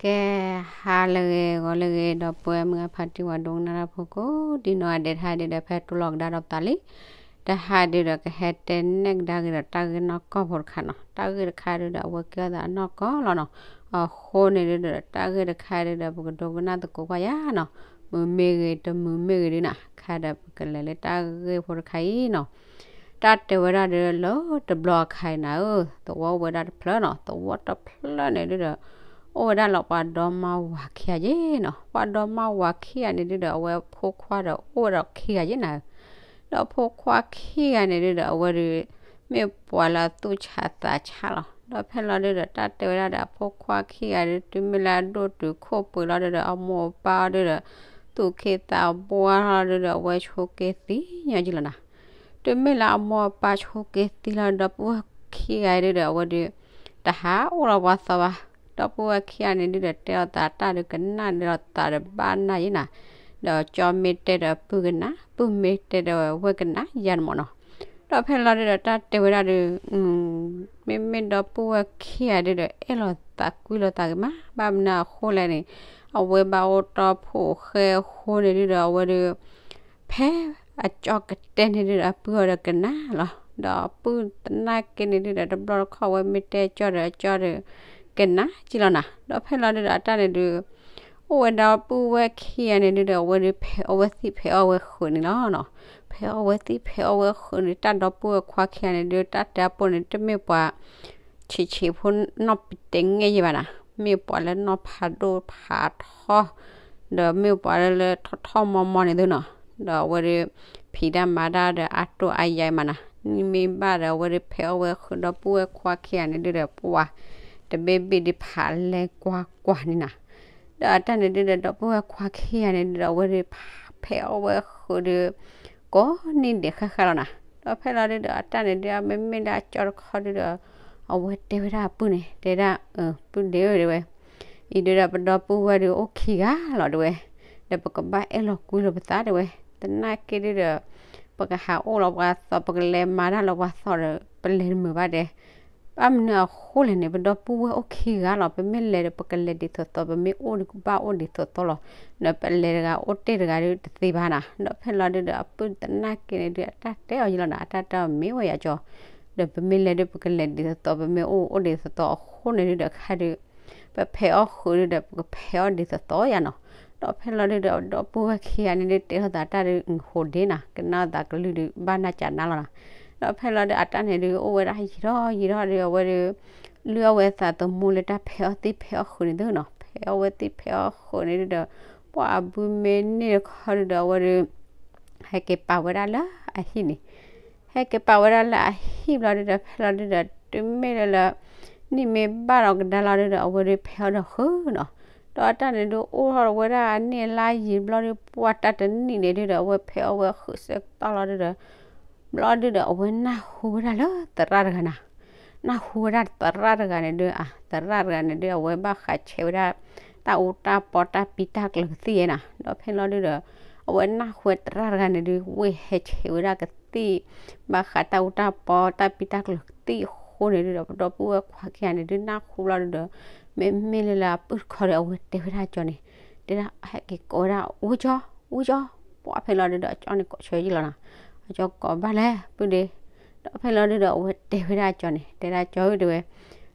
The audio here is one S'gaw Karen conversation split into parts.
ကဲ ဟါလၢအဂ့ၤ ဂီၤလၢအဂ့ၤ ဒီပုၢ်ဝဲၢ်မုၢ်အဖါတံၢ်ဝၤဒိကနၣ်တၢ်ဖိကိးဒံနီၢ်ဂၤဒဲး တဟါဒုဒီး ဖဲတူၢ်လိာ်ကဒါဒီးပသးလံ. တဟါဒုဒီး ကဟဲတဲနဲၣ်ကဒါက့ၤဒီးတၢ်ဂ့ၢ်နီၢ်ကီၢ်ဖိတခါနီၤ. တၢ်ဂ့ၢ်တခါဒုဒီး အဝဲကဲထီၣ်သးနီၢ်ကီၢ်လီၤနီၤ. အဃိန့ၣ်ဒုဒီး တၢ်ဂ့ၢ်တခါဒုဒီး ပကဒိကနၣ်သကိးကွၢ်ယၤနီၤ. မုာ်မ့ၢ်ဂ့ၤ တမုာ်မ့ၢ်ဂ့ၤဒုနီၤ, ခဲဒီးပကလဲၤလၢတၢ်ဂ့ၢ်ဖိတခါအံၤနီၤ. တၢ်တဲဝဲဒၣ်ဒီး လၢတဘျီအခါအံၤနၤဧၢ, သဝီအိၣ်ဝဲဒၣ်တဖျၢၣ်နီၤ. သဝီတဖျၢၣ်န့ၣ်ဒုဒီး အိၣ်ဝဲဒၣ်လၢပှၤဒီမါဝၤခံဂၤယ့ၣ်နီၤ. ပှၤဒီမါဝၤခံဂၤန့ၣ်ဒုဒီး အဝဲဖိခွါဒီးအိၣ်ဝဲဒီးခံဂၤယ့ၣ်နၤဧၢ. ဒီးဖိခွါခံဂၤန့ၣ်ဒုဒီး အဝဲဒုး မ့ၢ်ပှၤလၢအသူၣ်ဆးသးဆးလီၤ. ဒီးဖဲလီၤဒုဒီး တၢ်တဲဝဲဒၣ်ဒီး အဖိခွါခံဂၤဒု တုၤမ့ၢ်လၢအဒိၣ်တုာ်ခိၣ်ပှ့ၤလီၤဒုဒီး အမိၢ်အပၢ်အီၤဒုဒီး သူၣ်က့သးပှၢ်လီၤဒုဒီး အဝဲဆိးက့သံညီယ့ၣ်လီၤနၤ. တုၤမ့ၢ်လၢအမိၢ်အပၢ်ဆိးက့သံလီၤ ဒီပုၢ်ဝဲၢ်ခံဂၤဒုဒီး အဝဲဒုး တဟးအိၣ်လီၤပှၤသီဘၣ်. ဒီပုၢ်ဝဲၢ်ခံဂၤန့ၣ်ဒုဒီး တဲအီၤသးတၢ်ဒုးကနၣ်ဒီးသးဒီးဘၣ်နၢ်ယ့ၣ်နၤ. ဒီးကၠီမ့ၢ်တဲဒီးပုၢ်ကနၣ်, ပုၢ်မ့ၢ်တဲဒီးဝဲၢ်ကနၣ်ယါန့ၣ်မ့ၢ်နီၤ. ဒီးဖဲလီၤဒုဒီးတၢ်တဲဝဲဒၣ်ဒုး မ့မ့ၢ်ဒီပုၢ်ဝဲၢ်ခံဂၤဒုဒီး အဲၣ်လီၤသးကွံလီၤသးဂ့ၤမး, ဘၣ်မနုၤအဃိလဲၣ်န့ၣ် အဝဲဘၣ်အိၣ်တီၢ်ဖိၣ်ဃဲအဃိန့ၣ်ဒုဒီး အဝဲဒုး ဖဲအကၠီကတဲန့ၣ်ဒုဒီး အပုၢ်အီၤဒီးကနၣ်လီၤ. ဒီးအပုၢ်သနာ်က့န့ၣ်ဒုဒီး တဘျီတခီၣ်ဝဲမ့ၢ်တဲကၠီဒီး အကၠီဒီး ကနၣ်က့လီၤနၤ. ဒီးဖဲလီၤဒုဒီး အတၢ်န့ၣ်ဒုး အိၣ်ဝဲဒီပုၢ်ဝဲၢ်ခံဂၤန့ၣ်ဒုဒီး အဝဲဒုးဖဲးအီၣ်ဝဲသံၣ်ဖဲးအီၣ်ဝဲဃုာ်န့ၣ်လီၤနီၤ. ဖဲးအီၣ်ဝဲသံၣ်ဖဲးအီၣ်ဝဲဃုာ်န့ၣ် တၢ်ဒီပုၢ်ဝဲၢ်ခွါခံဂၤန့ၣ်ဒုး တၢ်တဲအပိၢ်န့ၣ် တမ့ၢ်ပှၤ ဆံးဆံးဖိနီၢ်ပတဲငဲၢ်ယဲၢ်ဘၣ်နၤ, မ့ၢ်ပှၤလၢနီၢ်ဖးဒိၣ်ဖးထီ, ဒီးမ့ၢ်ပှၤလၢလၢထီၣ်ထီၣ်မီမီန့ၣ်သုနီၤ. ဒီးအဝဲဒုး ဖံးတၢ်မၤတၢ်ဒီးအါတိၢ်အါယါမးနၤ, နံၣ်မ့ၢ်ဘၣ်ဒီး အဝဲဒုးဖဲးအီၣ်ဝဲဃုာ်ဒီပုၢ်ဝဲၢ်ခွါခံဂၤန့ၣ်ဒုဒီး ပှၤ တဘ့ၣ်ဘ့ၣ်ဒုးဖးလဲၤကွၢ်ကွၢ်န့ၣ်နၤ. ဒီးအတၢ်န့ၣ်ဒုဒီး ဒီပုၢ်ဝဲၢ်ခွါခံဂၤန့ၣ်ဒုဒီး အဝဲဒုးဖဲးအီၣ်ဝဲဃုာ်ဒီး ကိးနံၤဒဲးဃၣ်ဃၣ်လီၤနၤ. ဒီးဖဲလီၤဒုဒီး အတၢ်န့ၣ်ဒု မ့မ့ၢ်လၢအကၠီတခီဒုဒီး အဝဲတဲဝဲဒၣ်အပုၢ်န့ၣ် တဲဒၣ် ပုၢ်ဒ့ဧၢ တဲဝဲ, အံၤဒုဒီး ပဒီပုၢ်ဝဲၢ်ဒုအိၣ်ခံဂၤလီၤ တဲဝဲ, ဒီးပကဘၣ်အဲၣ်လီၤကွံလိာ်ပသး တဲဝဲ, သနာ်က့ဒုဒီး ပကဟးအိၣ်လီၤပှၤသီ ပကလဲၤမၤတၢ်လီၤပှၤသီဒီး ပလဲၤတမုာ်ဘၣ်ဒဲး ဘၣ်မနုၤအဃိလဲၣ်န့ၣ် ပဒီပုၢ်ဝဲၢ်အိၣ်ခံဂၤလီၤ, ပမ့ၢ်လဲၤဒီး ပကလဲၤဒ်သိးသိး, ပမ့ၢ်အိၣ်ဒုး ကဘၣ်အိၣ်ဒ်သိးသိးလီၤ. ဒီးပလဲၤတဂၤအိၣ်တ့ၢ်တဂၤဒုးတသ့ဘၣ်နၤ. ဒီးဖဲလီၤဒုဒီး အပုၢ်သနာ်က့န့ၣ်ဒု အတၢ်တဲအီၤယလီၤနၤ, အတၢ်တဲအီၤမ့ၢ်ဝဲယၤကၠီ, ဒီးပမ့ၢ်လဲၤဒုး ပကလဲၤဒ်သိးသိး, ပမ့ၢ်အိၣ်အိၣ်ဒ်သိးသိးအဃိန့ၣ်ဒုဒီး ခဲဒုး ပဖဲးအီၣ်ဃုာ်ဒုဒီး ပကဖဲးအီၣ်ဒ်သိးသိးယၤနီၤ. ဒီးဖဲလီၤဒုဒီး ဒီပုၢ်ဝဲၢ်ခံဂၤန့ၣ်ဒု တဲထီၣ်သးတၢ်ဒု ဟူးဒ့နၤ, ကနၣ်သးကလုၢ်ဒု ဘၣ်နၢ်ကနၣ်လီၤနၤ. ဒီးဖဲလီၤဒု အတၢ်န့ၣ်ဒု အိၣ်ဝဲဒၣ်ယံာ်ထီၣ်ယံာ်ထီၣ်ဒု အဝဲဒု လုၢ်အီၣ်ဝဲသးသမူလၢတၢ်ဖဲးအီၣ်သံၣ်ဖဲးအီၣ်ဃုာ်န့ၣ်သုနီၤ. ဖဲးအီၣ်ဝဲသံၣ်ဖဲးအီၣ်ဃုာ်န့ၣ်ဒုဒီး ပှၤအဘုမ့ၢ်န့ၢ်တခီဒုဒီး အဝဲဒု ဟဲက့ၤပာ်ဝဲဒၣ်လၢအဟံၣ်န့ၣ်, ဟဲက့ၤပာ်ဝဲဒၣ်လၢအဟံၣ်ဘျီဒုဒီး ဖဲလီၤဒုဒီး တုၤမ့ၢ်လၢလၢ နံၣ်မ့ၢ်ဘၣ်ဒီးကဒါလီၤဒုဒီး အဝဲဒုးဖဲးအီၣ်ဒီးဃုာ်နီၤ. ဒီးအတၢ်န့ၣ်ဒု အိၣ်ထီၣ်ဝဲဒၣ်အနံၣ်အလါယံာ်ဘျီဒု ပှၤတၢ်တနံၣ်န့ၣ်ဒုဒီး အဝဲဖဲးအီၣ်ဝဲဃုာ်ဆၢကတီၢ်လီၤဒုဒီး ဘျီဒုဒီး အဝဲနၢ်ဟူဝဲဒၣ်လၢသရၣ်တဂၤနၤ, နၢ်ဟူဝဲဒၣ်သရၣ်တဂၤန့ၣ်ဒု အ သရၣ်တဂၤန့ၣ်ဒု အဝဲဘၣ်ဃးဆဲးဝဲဒၣ် တၢ်အူတၢ်ပီတၢ်ပံတၢ်ကျၢၤကသံၣ်ဧါနၤ. ဒီးဖဲလီၤဒုဒီး အဝဲနၢ်ဟူဝဲသရၣ်တဂၤန့ၣ်ဒု ဝ့ၢ်ဟဲဆဲးဝဲဒၣ်ကသံၣ် ဘၣ်ဃးတၢ်အူတၢ်ပီတၢ်ပံတၢ်ကျၢၤကသံၣ်အဃိန့ၣ်ဒုဒီး ပဒီပုၢ်ဝဲၢ်ခွါခံဂၤန့ၣ်ဒု နၢ်ဟူဘျီဒုဒီး မ့မ့ၢ်လၢလၢအပုၢ်တခီဒီး အဝဲတဲဝဲဒၣ်ကၠီန့ၣ် တဲဒၣ်ဟဲက့ၤကိးဝဲဒၣ် ဝံကၠီ, ဝံကၠီ, ပှၤဖဲလီၤဒုဒီး အကၠီန့ၣ်ကိးဆၢယံလီၤနၤ, အကၠီကိးဘၣ်လဲၣ် ပုၢ်ဒ့, ဒီးဖဲလီၤဒုဒီး အဝဲတဲဝဲဒၣ်ကၠီန့ၣ် တဲဒၣ်ကၠီဧၢ တဲဝဲ,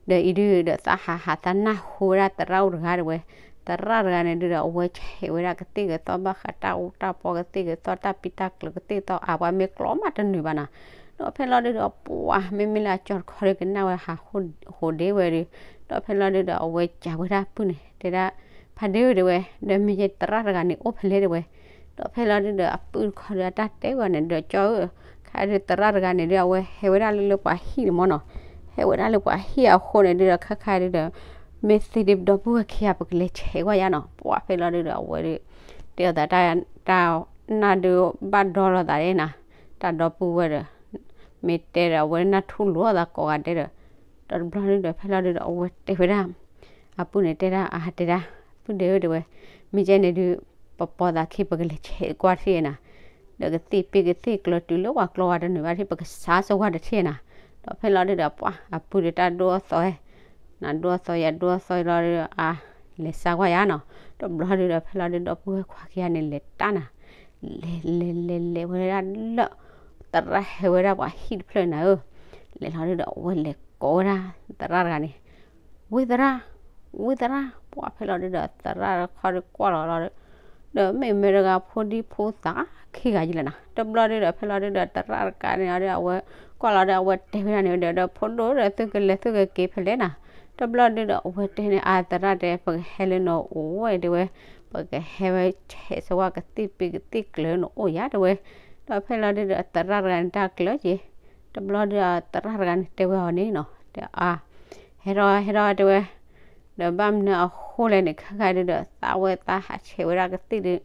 ဒီးအံၤဒုဒီးသးဟးဟးသးနၢ်ဟူဝဲဒၣ်သရၣ်အိၣ်တဂၤတဲဝဲ, သရၣ်တဂၤန့ၣ်ဒုဒီး အဝဲဆဲးဝဲဒၣ်ကသံၣ်ကသီဘၣ်ဃးတၢ်အူတၢ်ပီကသံၣ်ကသီတၢ်ပံတၢ်ကျၢၤကသံၣ်ကသီအါပှၤမ့ၢ်ကျိာ်မးတနုာ်ဘၣ်နၤ, ဒီးဖဲလီၤဒုဒီး ပှၤမ့မ့ၢ်လၢအကၠီတခီဒီးကနၣ်ဝဲဟးဟူးဒ့ဝဲဒီး, ဒီးဖဲလီၤဒုဒီး အဝဲကးဝဲဒၣ်ပုၢ်န့ၣ် တဲဒၣ် ဖါဒ့ဧၢ တဲဝဲ, ဒီးမ့ၢ်ယဲသရၣ်တဂၤန့ၣ်အိၣ်ဖဲလဲၣ်တဲဝဲ, ဒီးဖဲလီၤဒုဒီး အပုၢ်တခီဒီးအတၢ်တဲဝဲန့ၣ်ဒီး ကၠီဧၢ, ခဲဒုးသရၣ်တဂၤန့ၣ်ဒု အဝဲဟဲဝဲဒၣ်လၢလၢပှၤဟံၣ်န့ၣ်မ့ၢ်နီၤ, ဟဲဝဲဒၣ်လၢပှၤဟံၣ်အဃိန့ၣ်ဒုဒီး ခဲခါဒုဒီး မ့ၢ်သ့ဒုဒီပုၢ်ဝဲၢ်ခံဂၤ ပကလဲၤဆဲးကွၢ်ယါနီၤ, ပှၤဖဲလီၤဒုဒီး အဝဲဒု တဲအသးတၢ် တၢ်နၢ်ဒုဘၣ်ဒီလီၤသးဒ်နၤ, တၢ်ဒီပုၢ်ဝဲၢ်ဒီး မ့ၢ်တဲဒီးအဝဲနၢ်ထူၣ်လိာ်အသးကိးဂၤဒဲးဒီး, ဒီးတဘျီဒုဒီး ဖဲလီၤဒုဒီး အဝဲတဲဝဲဒၣ် အပုၢ်န့ၣ်တဲဒၣ် အဟးတဲဒၣ် ပုၢ်ဒ့ဧၢ တဲဝဲ, မ့ၢ်ကဲန့ၣ်ဒု ပပီသးခံ ပကလဲၤဆဲးကွၢ်ထံၣ်နၤ, ဒီးကသံၣ်ပ့ၢ်ကသံၣ်ကျၢၤတုၤလၢပှၤကျီဝါတနုာ်ဘၣ်ထံၣ် ပကစါစၢၤဝဲတထံၣ်နၤ, ဒီးဖဲလီၤဒုဒီး ပှၤအပုၢ်ဒီးတၢ်ဒိအသီဝဲ, နဒိအသီယဒိအသီလီၤဒု အ လဲၤစါကွၢ်ယၤနီၤ. တဘျီဒုဒီး ဖဲလီၤဒုဒီး ဒီပုၢ်ဝဲၢ်ခွါခံဂၤန့ၣ် လဲၤတၢ်နၤ, လဲၤလဲၤလဲၤလဲၤဝဲဒၣ်လၢ သရၣ်ဟဲဝဲဒၣ်ပှၤဟံၣ်တဖျၢၣ်နၤဧၢ, လဲၤလီၤဒုဒီး အဝဲလဲၤကိးဝဲဒၣ်သရၣ်တဂၤန့ၣ်, ဝံသရၣ်, ဝံသရၣ်, ပှၢ်ဖဲလီၤဒုဒီး သရၣ်တခီဒီးကွၢ်လီၤလီၤဒီး ဒီးမ့ၢ်မ့ၢ်တဂၤဖိဒံဖိသၣ်ခံဂၤယလဲၣ်နၤ. တဘျီဒုဒီး ဖဲလီၤဒုဒီး သရၣ်တဂၤန့ၣ်ဒီး အဝဲကွၢ်လီၤဒီး အဝဲတဲဝဲဒၣ်န့ၣ်ဒီး ဒီးဖိဒိၣ်ဒီး သုကလဲၤသုကက့ၤဖဲလဲၣ်နၤ. တဘျီဒုဒီး အဝဲတဲန့ၣ် အါ သရၣ်တဲ ပကဟဲလၢနအိၣ်ဝဲတဲဝဲ, ပကဟဲဝဲဆဲးစဝါကသံၣ်ပံၤကသံၣ်ကျၢၤနအိၣ်ယၤတဲဝဲ. ဒီးဖဲလီၤဒုဒီး သရၣ်တဂၤန့ၣ် တၢ်ကျၢၤက့ၤ, တဘျီဒုဒီး သရၣ်တဂၤန့ၣ် တဲဝဲအီၤန့ၣ်နီၤ, တဲအါ ဟဲထီၣ်ဟဲထီၣ်တဲဝဲ, ဒီးဘၣ်မနုၤအဃိလဲၣ်န့ၣ် ခဲခါဒုဒီး သးဝဲသးဟးဆဲးဝဲဒၣ်ကသံၣ်ဒီး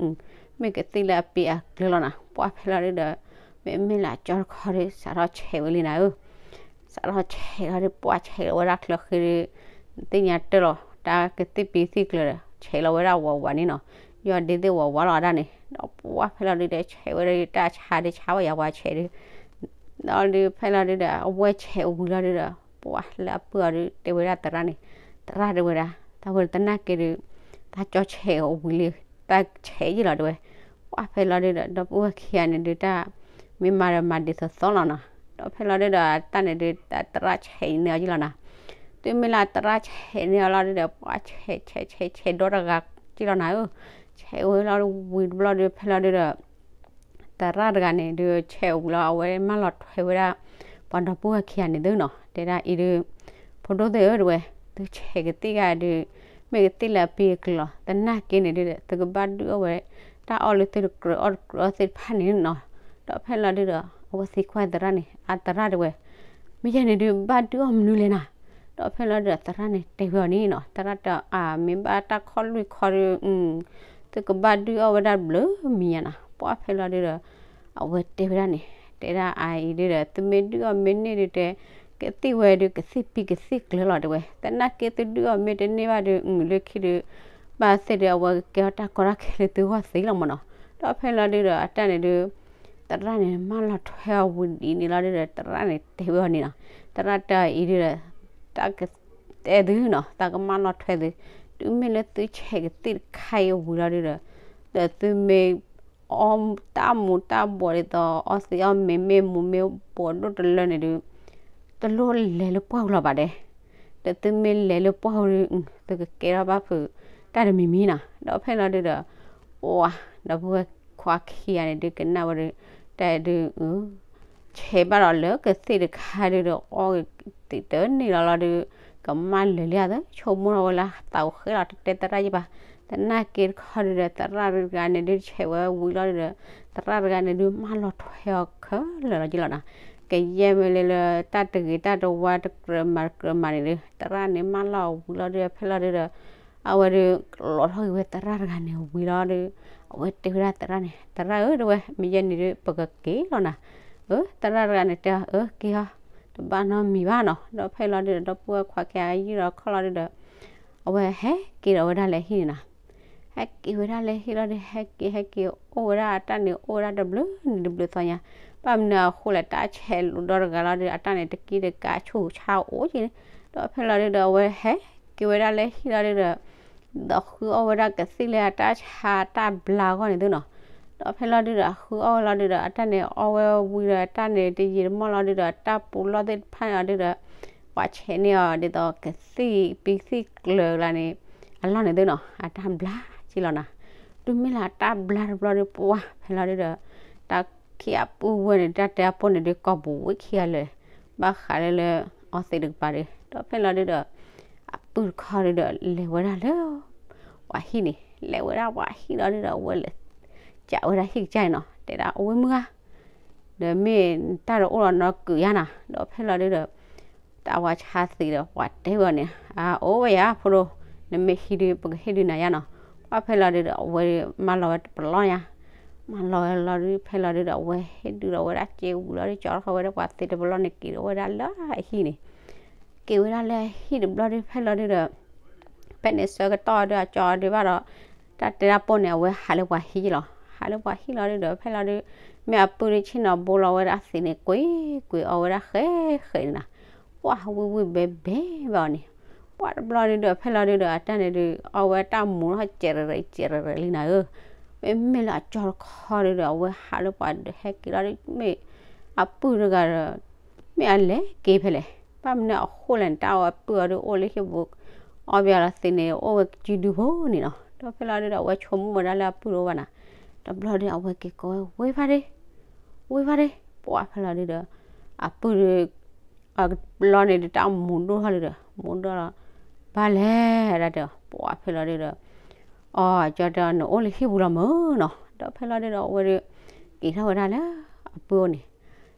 မ့ၢ်ကသံၣ်လၢအပ့ၤအကျၢၤလီၤနၤ. ပှၢ်ဖဲလီၤဒုဒီး မ့မ့ၢ်လၢအကၠီတခီဒီး စးထီၣ်ဆဲးဝဲလံနၤဧၢ. စးထီၣ်ဆဲးလီၤဒီး ပှၢ်ဆဲးလီၤဝဲဒၣ်ချၢဃ့ဒီး သ့ၣ်ညါတၢၢ်လီၤ တၢ်ကသံၣ်ပံၤသံၣ်ကျၢၤဒီး ဆဲးလီၤဝဲဒၣ်ဝးဝးန့ၣ်နီၤ, ယီၢ်ဒ့သ့ၣ်ဝးဝးလီၤဒၣ်န့ၣ်. ဒီးပှၢ်ဖဲလီၤဒုဒီး ဆဲးဝဲဒၣ်တၢ်ဆါဒုးဆါဝဲယၤပှၤဆဲးဒု ဒီးဒုးဖဲလီၤဒုဒီး အဝဲဆဲးအဝံၤလီၤဒုဒီး ပှၢ်လၢအပုၢ်အီၤဒုး တဲဝဲဒၣ်သရၣ်န့ၣ်, သရၣ်တဲဝဲဒၣ် တၢ်ဝဲသနာ်က့ဒုး တၢ်ကၠီဆဲးအဝံၤလံ, တၢ်ဆဲးယံာ်လီၤတဲဝဲ. ပှၢ်ဖဲလီၤဒုဒီး ဒီပုၢ်ဝဲၢ်ခံဂၤန့ၣ်ဒုး တၢ်မ့ၢ်မၤဒီးမၤဒ်သိးသိးလီၤနီၤ. ဒီးဖဲလီၤဒုဒီး တၢ်န့ၣ်ဒုး တၢ်သရၣ်ဆဲးန့ၢ်အီၤယံာ်လီၤနၤ. တုၤမ့ၢ်လၢသရၣ်ဆဲးန့ၢ်အီၤလီၤဒုဒီး ပှၢ်ဆဲးဆဲးဆဲးဆဲးဒီတဂၤယံာ်လီၤနၤဧၢ. ဆဲးဝဲလီၤဝံၤတဘျီဒုး ဖဲလီၤဒုဒီး သရၣ်တဂၤန့ၣ်ဒုး ဆဲးဝံၤလီၤ အဝဲမၢလီၤထွဲဝဲဒၣ် ပှၤဒီပုၢ်ဝဲၢ်ခံဂၤန့ၣ်သုနီၤ, တဲဒၣ်အံၤဒုး ဖိဒိၣ်သ့ၣ်ဧၢတဲဝဲ, သုဆဲးကသံၣ်ဂၤဒုး မ့ၢ်ကသံၣ်လၢအပ့ၤအကျၢၤလီၤ, သနာ်က့န့ၣ်ဒုး သုကဘၣ်ဒုးအီၣ်ဝဲ တၢ်အီၣ်လၢသုတကြၢးအီၣ်တကြၢးအီၣ်သ့ၣ်တဖၣ်န့ၣ်နီၤ. ဒီးဖဲလီၤဒုဒီး အဝဲသံကွၢ်သရၣ်န့ၣ် အသရၣ်တဲဝဲ, မ့ၢ်ယဲန့ၣ်ဒုး ဘၣ်ဒုးအီၣ်မနုၤလဲၣ်နၤ. ဒီးဖဲလီၤဒုဒီး သရၣ်န့ၣ်တဲဝဲအီၤန့ၣ်နီၤ, သရၣ်တဲအီၤ မ့ၢ်ဘၣ်တၢ်ခီၣ်လွံၢ်ခီဒီး သုကဘၣ်ဒုးအီၣ်ဝဲဒၣ်ဘျုးမံၤညါနီၤ. ပှၢ်ဖဲလီၤဒုဒီး အဝဲတဲဝဲဒၣ်န့ၣ် တဲဒၣ်အအံၤဒုဒီး သုမ့ၢ်ဒုးအီၣ်မ့ၢ်န့ၢ်ဒုတဲ ကသံၣ်ဝဲဒုး ကသံၣ်ပံၤကသံၣ်ကျၢၤလီၤတဲဝဲ, သနာ်က့သုဒုးအီၣ်မ့ၢ်တန့ၢ်ဘၣ်ဒုး လၢခံဒုး ဘၣ်သ့ၣ်ဒုး အဝဲကကဲထီၣ်တၢ်ကီတၢ်ခဲလၢသုဂီၢ်သ့လီၤမၢ်နီၤ. ဒီးဖဲလီၤဒုဒီး အတၢ်န့ၣ်ဒုး သရၣ်န့ၣ် မၢလီၤထွဲအီၤဝံၤဒ်န့ၣ်လီၤဒုဒီး သရၣ်န့ၣ်တဲဝဲအီၤန့ၣ်နီၤ, သရၣ်တဲအံၤဒုဒီး တၢ်ကတဲသုနီၤ, တၢ်ကမၢလီၤထွဲသု, တုၤမ့ၢ်လၢသုဆဲးကသံၣ်တခါအံၤဝံၤလီၤဒုဒီး ဒီးသုမ့ၢ် အီၣ်တၢ်မူၤတၢ်ဘှီးဒ်သိး အီၣ်သံးအီၣ်မ့ၤမ့ၢ်မူၤမ့ၢ်ဘှီးဒိၣ်တလၢန့ၣ်ဒုး တလိၣ်လဲၤလၢပှၢ်ပူၤလီၤဘၣ်ဒဲး, ဒီးသုမ့ၢ်လဲၤလၢပှၢ်ပူၤဒုး သုကကဲထီၣ်ဘၣ်ဖုးတၢ်တမံၤမံၤနီၤ. ဒီးဖဲလီၤဒုဒီး ပှၢ် ဒီပုၢ်ဝဲၢ်ခွါခံဂၤန့ၣ်ဒုး ကနၣ်ဝဲဒုး တၢ်ဒုး ဆဲးဘၣ်ဒီးလၢကသံၣ်တခါဒုဒီး အီၣ်ကသံၣ်တန့ၢ်လီၤလီၤဒုး ကမၢလၢာ်လံဧါသၢ ဆိကမိၣ်ထီၣ်ဝဲလၢသးအိၣ်ဃဲလီၤ တတဲသရၣ်ယံၤဘၣ်. သနာ်က့တခီဒုဒီး သရၣ်တဂၤန့ၣ်ဒုး ဆဲးဝဲဝံၤလီၤဒုဒီး သရၣ်တဂၤန့ၣ်ဒုး မၢလီၤထွဲအီၤခဲလၢာ်လီၤယံၤလီၤနီၤ. ကယဲၢ်မ့ၢ်လၢလၢတၢ်တဂ့ၤတၢ်တဝါတကြၢးမၤတကြၢးမၤန့ၣ်ဒုး သရၣ်န့ၣ် မၢလီၤဝံၤလီၤဒုဒီး ဖဲလီၤဒုဒီး အဝဲဒုး လီၤထီၣ်က့ၤဝဲသရၣ်တဂၤန့ၣ်ဝံၤလီၤဒုး အဝဲတဲဝဲဒၣ်သရၣ်န့ၣ် သရၣ်ဧၢ တဲဝဲ မ့ၢ်ယဲန့ၣ်ဒုး ပကက့ၤလီၤနၤ. အၢ သရၣ်တဂၤန့ၣ်တဲအီၤ အၢ က့ၤအီၤ တဘၣ်နီတမံၤဘၣ်နီၤ. ဒီးဖဲလီၤဒုဒီး ဒီပုၢ်ဝဲၢ်ခွါခံဂၤယံာ်ဒီးခီလီၤဒုဒီး အဝဲဟဲက့ၤဒီးဝဲဒၣ်လၢဟံၣ်န့ၣ်နီၤ. ဟဲက့ၤဝဲဒၣ်လၢဟံၣ်လီၤဒုး ဟဲက့ၤ ဟဲက့ၤ အိၣ်ဝဲဒၣ်အတၢ်န့ၣ် အိၣ်ဝဲဒၣ်တဘျုးနံၤတဘျုးသီညါ. ဘၣ်မနုၤအဃိလဲၣ် တၢ်ဆဲးလူၤဒီတဂၤလီၤဒုး အတၢ်န့ၣ် တကံတကးဆူၣ်ဆါအိၣ်က့ၤန့ၣ်. ဒီးဖဲလီၤဒုဒီး အဝဲဟဲက့ၤဝဲဒၣ်လၢဟံၣ်လီၤဒုဒီး ဒီးဃုအီၣ်ဝဲဒၣ်ကသံၣ်လၢအတၢ်ဆါတၢ်ဘျါအဂီၢ်န့ၣ်သုနီၤ. ဒီးဖဲလီၤဒုဒီး အဃုအီၣ်ဝဲလီၤဒုဒီး အတၢ်န့ၣ်အီၣ်ဝဲဝံၤဒီး အတၢ်န့ၣ်တယံာ်တမီၢ်လီၤဒုဒီး အတၢ်ပူၤလီၢ်သ့ၣ်တဖၣ်န့ၣ်လီၤဒုဒီး ပှၤဆဲးန့ၢ်အီၤဒ်သိးကသံၣ်ပံၤသံၣ်ကျၢၤလၢန့ၣ် အလီၢ်န့ၣ်သုနီၤ အတၢ်ဘျါက့ၤလီၤနၤ. တုၤမ့ၢ်လၢအတၢ်ဘျါတဘျီဒုး ပှၢ်ဖဲလီၤဒုဒီး တၢ်ခံအပုၢ်ဝဲၢ်န့ၣ် တၢ်တဲအပိၢ်န့ၣ်ဒုး ကိာ်ပူၤဝံခံဂၤလၢာ် ဘၣ်ဃးလၢလၢ အီသံးတကပၤဒုး ဒီးဖဲလီၤဒုဒီး အပုၢ်တခီဒုဒီး လဲၤဝဲဒၣ်လၢ ပှၤဟံၣ်န့ၣ် လဲၤဝဲဒၣ်ပှၤဟံၣ်လီၤဒုဒီး အဝဲလဲၤ ကးဝဲဒၣ်ဟံၣ်ကစၢ်န့ၣ်နီၤ တဲဒၣ် အဝဲမုၢ်ဂၤ ဒီးမ့ၢ်တၢ်တအိၣ်လီၤနီတကုာ်ယါနၤ ဒီးဖဲလီၤဒုဒီး တၢ်ဝါဆါသံးဒီး ပှၤတဲဝဲအီၤန့ၣ် အအိၣ်ဝဲယါဖိဒိၣ် နမ့ၢ်ဟံးဒုး ပကဟ့ၣ်ဒုးနၤယါနီၤ. ပှၢ်ဖဲလီၤဒုဒီး အဝဲမၢလီၤဝဲတပလီၢ်ညါ မၢလီၤဝဲလီၤဒုး ဖဲလီၤဒုဒီး အဝဲဟ့ၣ်ဒုးဒီးဝဲဒၣ်စ့ဝံၤလီၤဒုး ကၠီထီၣ်ဝဲဒၣ်ပှၤသ့တပလီၢ်န့ၣ် က့ၤဒီးဝဲဒၣ်လၢအဟံၣ်န့ၣ် က့ၤဝဲဒၣ်လၢအဟံၣ်တဘျီဒုး ဖဲလီၤဒုဒီး ဖဲန့ၣ်ဆၢကတီၢ်ဒုး အကၠီဒုးဘၣ်ဒီး တၢ်တဲတၢ်ပိၢ်န့ၣ် အဝဲဟးလၢပှၤဟံၣ်လီၤ. ဟးလၢပှၤဟံၣ်လီၤဒုဒီး ဖဲလီၤဒုး မ့ၢ်အပုၢ်ဒုးဆ့ၣ်နီၤဘိလီၤဝဲဒၣ်သံးန့ၣ် ကွံာ်ကွံာ်အီဝဲဒၣ်ဃဲးဃဲးန့ၣ်နီၤ. ပှၢ်ဝံၣ်ဝံၣ်ဘဲဘဲဘၣ်အီၤန့ၣ် ပှၤတဘျီဒုဒီး ဖဲလီၤဒုဒီး အတၢ်န့ၣ်ဒုး အဝဲတၢ်မူထီၣ်စဲးရဲးရဲးစဲးရဲးရဲးလံနၤဧၢ, မ့မ့ၢ်လၢအကၠီတခီဒုဒီး အဝဲဟးလၢပှၤဒီးဟဲက့ၤလီၤဒု မ့ၢ်အပုၢ်တဂၤဒီး မ့ၢ်အလဲၤက့ၤဖဲလဲၣ်, ဘၣ်မနုၤအဃိလဲၣ်န့ၣ် တၢ်အီၣ်အပုၢ်အီၤဒုအိၣ်လၢဟံၣ်ပူၤ, အီၣ်ဘၣ်လီၤသ့န့ၣ် အိၣ်ဝဲကစုဒုဖိန့ၣ်နီၤ. ဒီးဖဲလီၤဒုဒီး အဝဲဆိကမိၣ်ဝဲဒၣ်လၢအပုၢ်တအိၣ်ဘၣ်နၤ, တဘျီဒု အဝဲက့ၤကိးဝဲ ဝ့ဖါဒ့, ဝ့ဖါဒ့, ပှၤဖဲလီၤဒုဒီး အပုၢ်ဒု အဘျီန့ၣ်ဒု တၢ်မူဒိၣ်ထီၣ်လံဒီး မူဒိၣ်လီၤ, ဘၣ်လဲၣ်ဒၣ်တဲ, ပှၤဖဲလီၤဒုဒီး အီ ကၠီတဲအီၤ နအိၣ်လၢဟံၣ်ပူၤလီၤမၢ်နီၤ. ဒီးဖဲလီၤဒုဒီး အဝဲဒု က့ၤထီၣ်ဝဲဒၣ်လၢအပုၢ်အိၣ်န့ၣ်,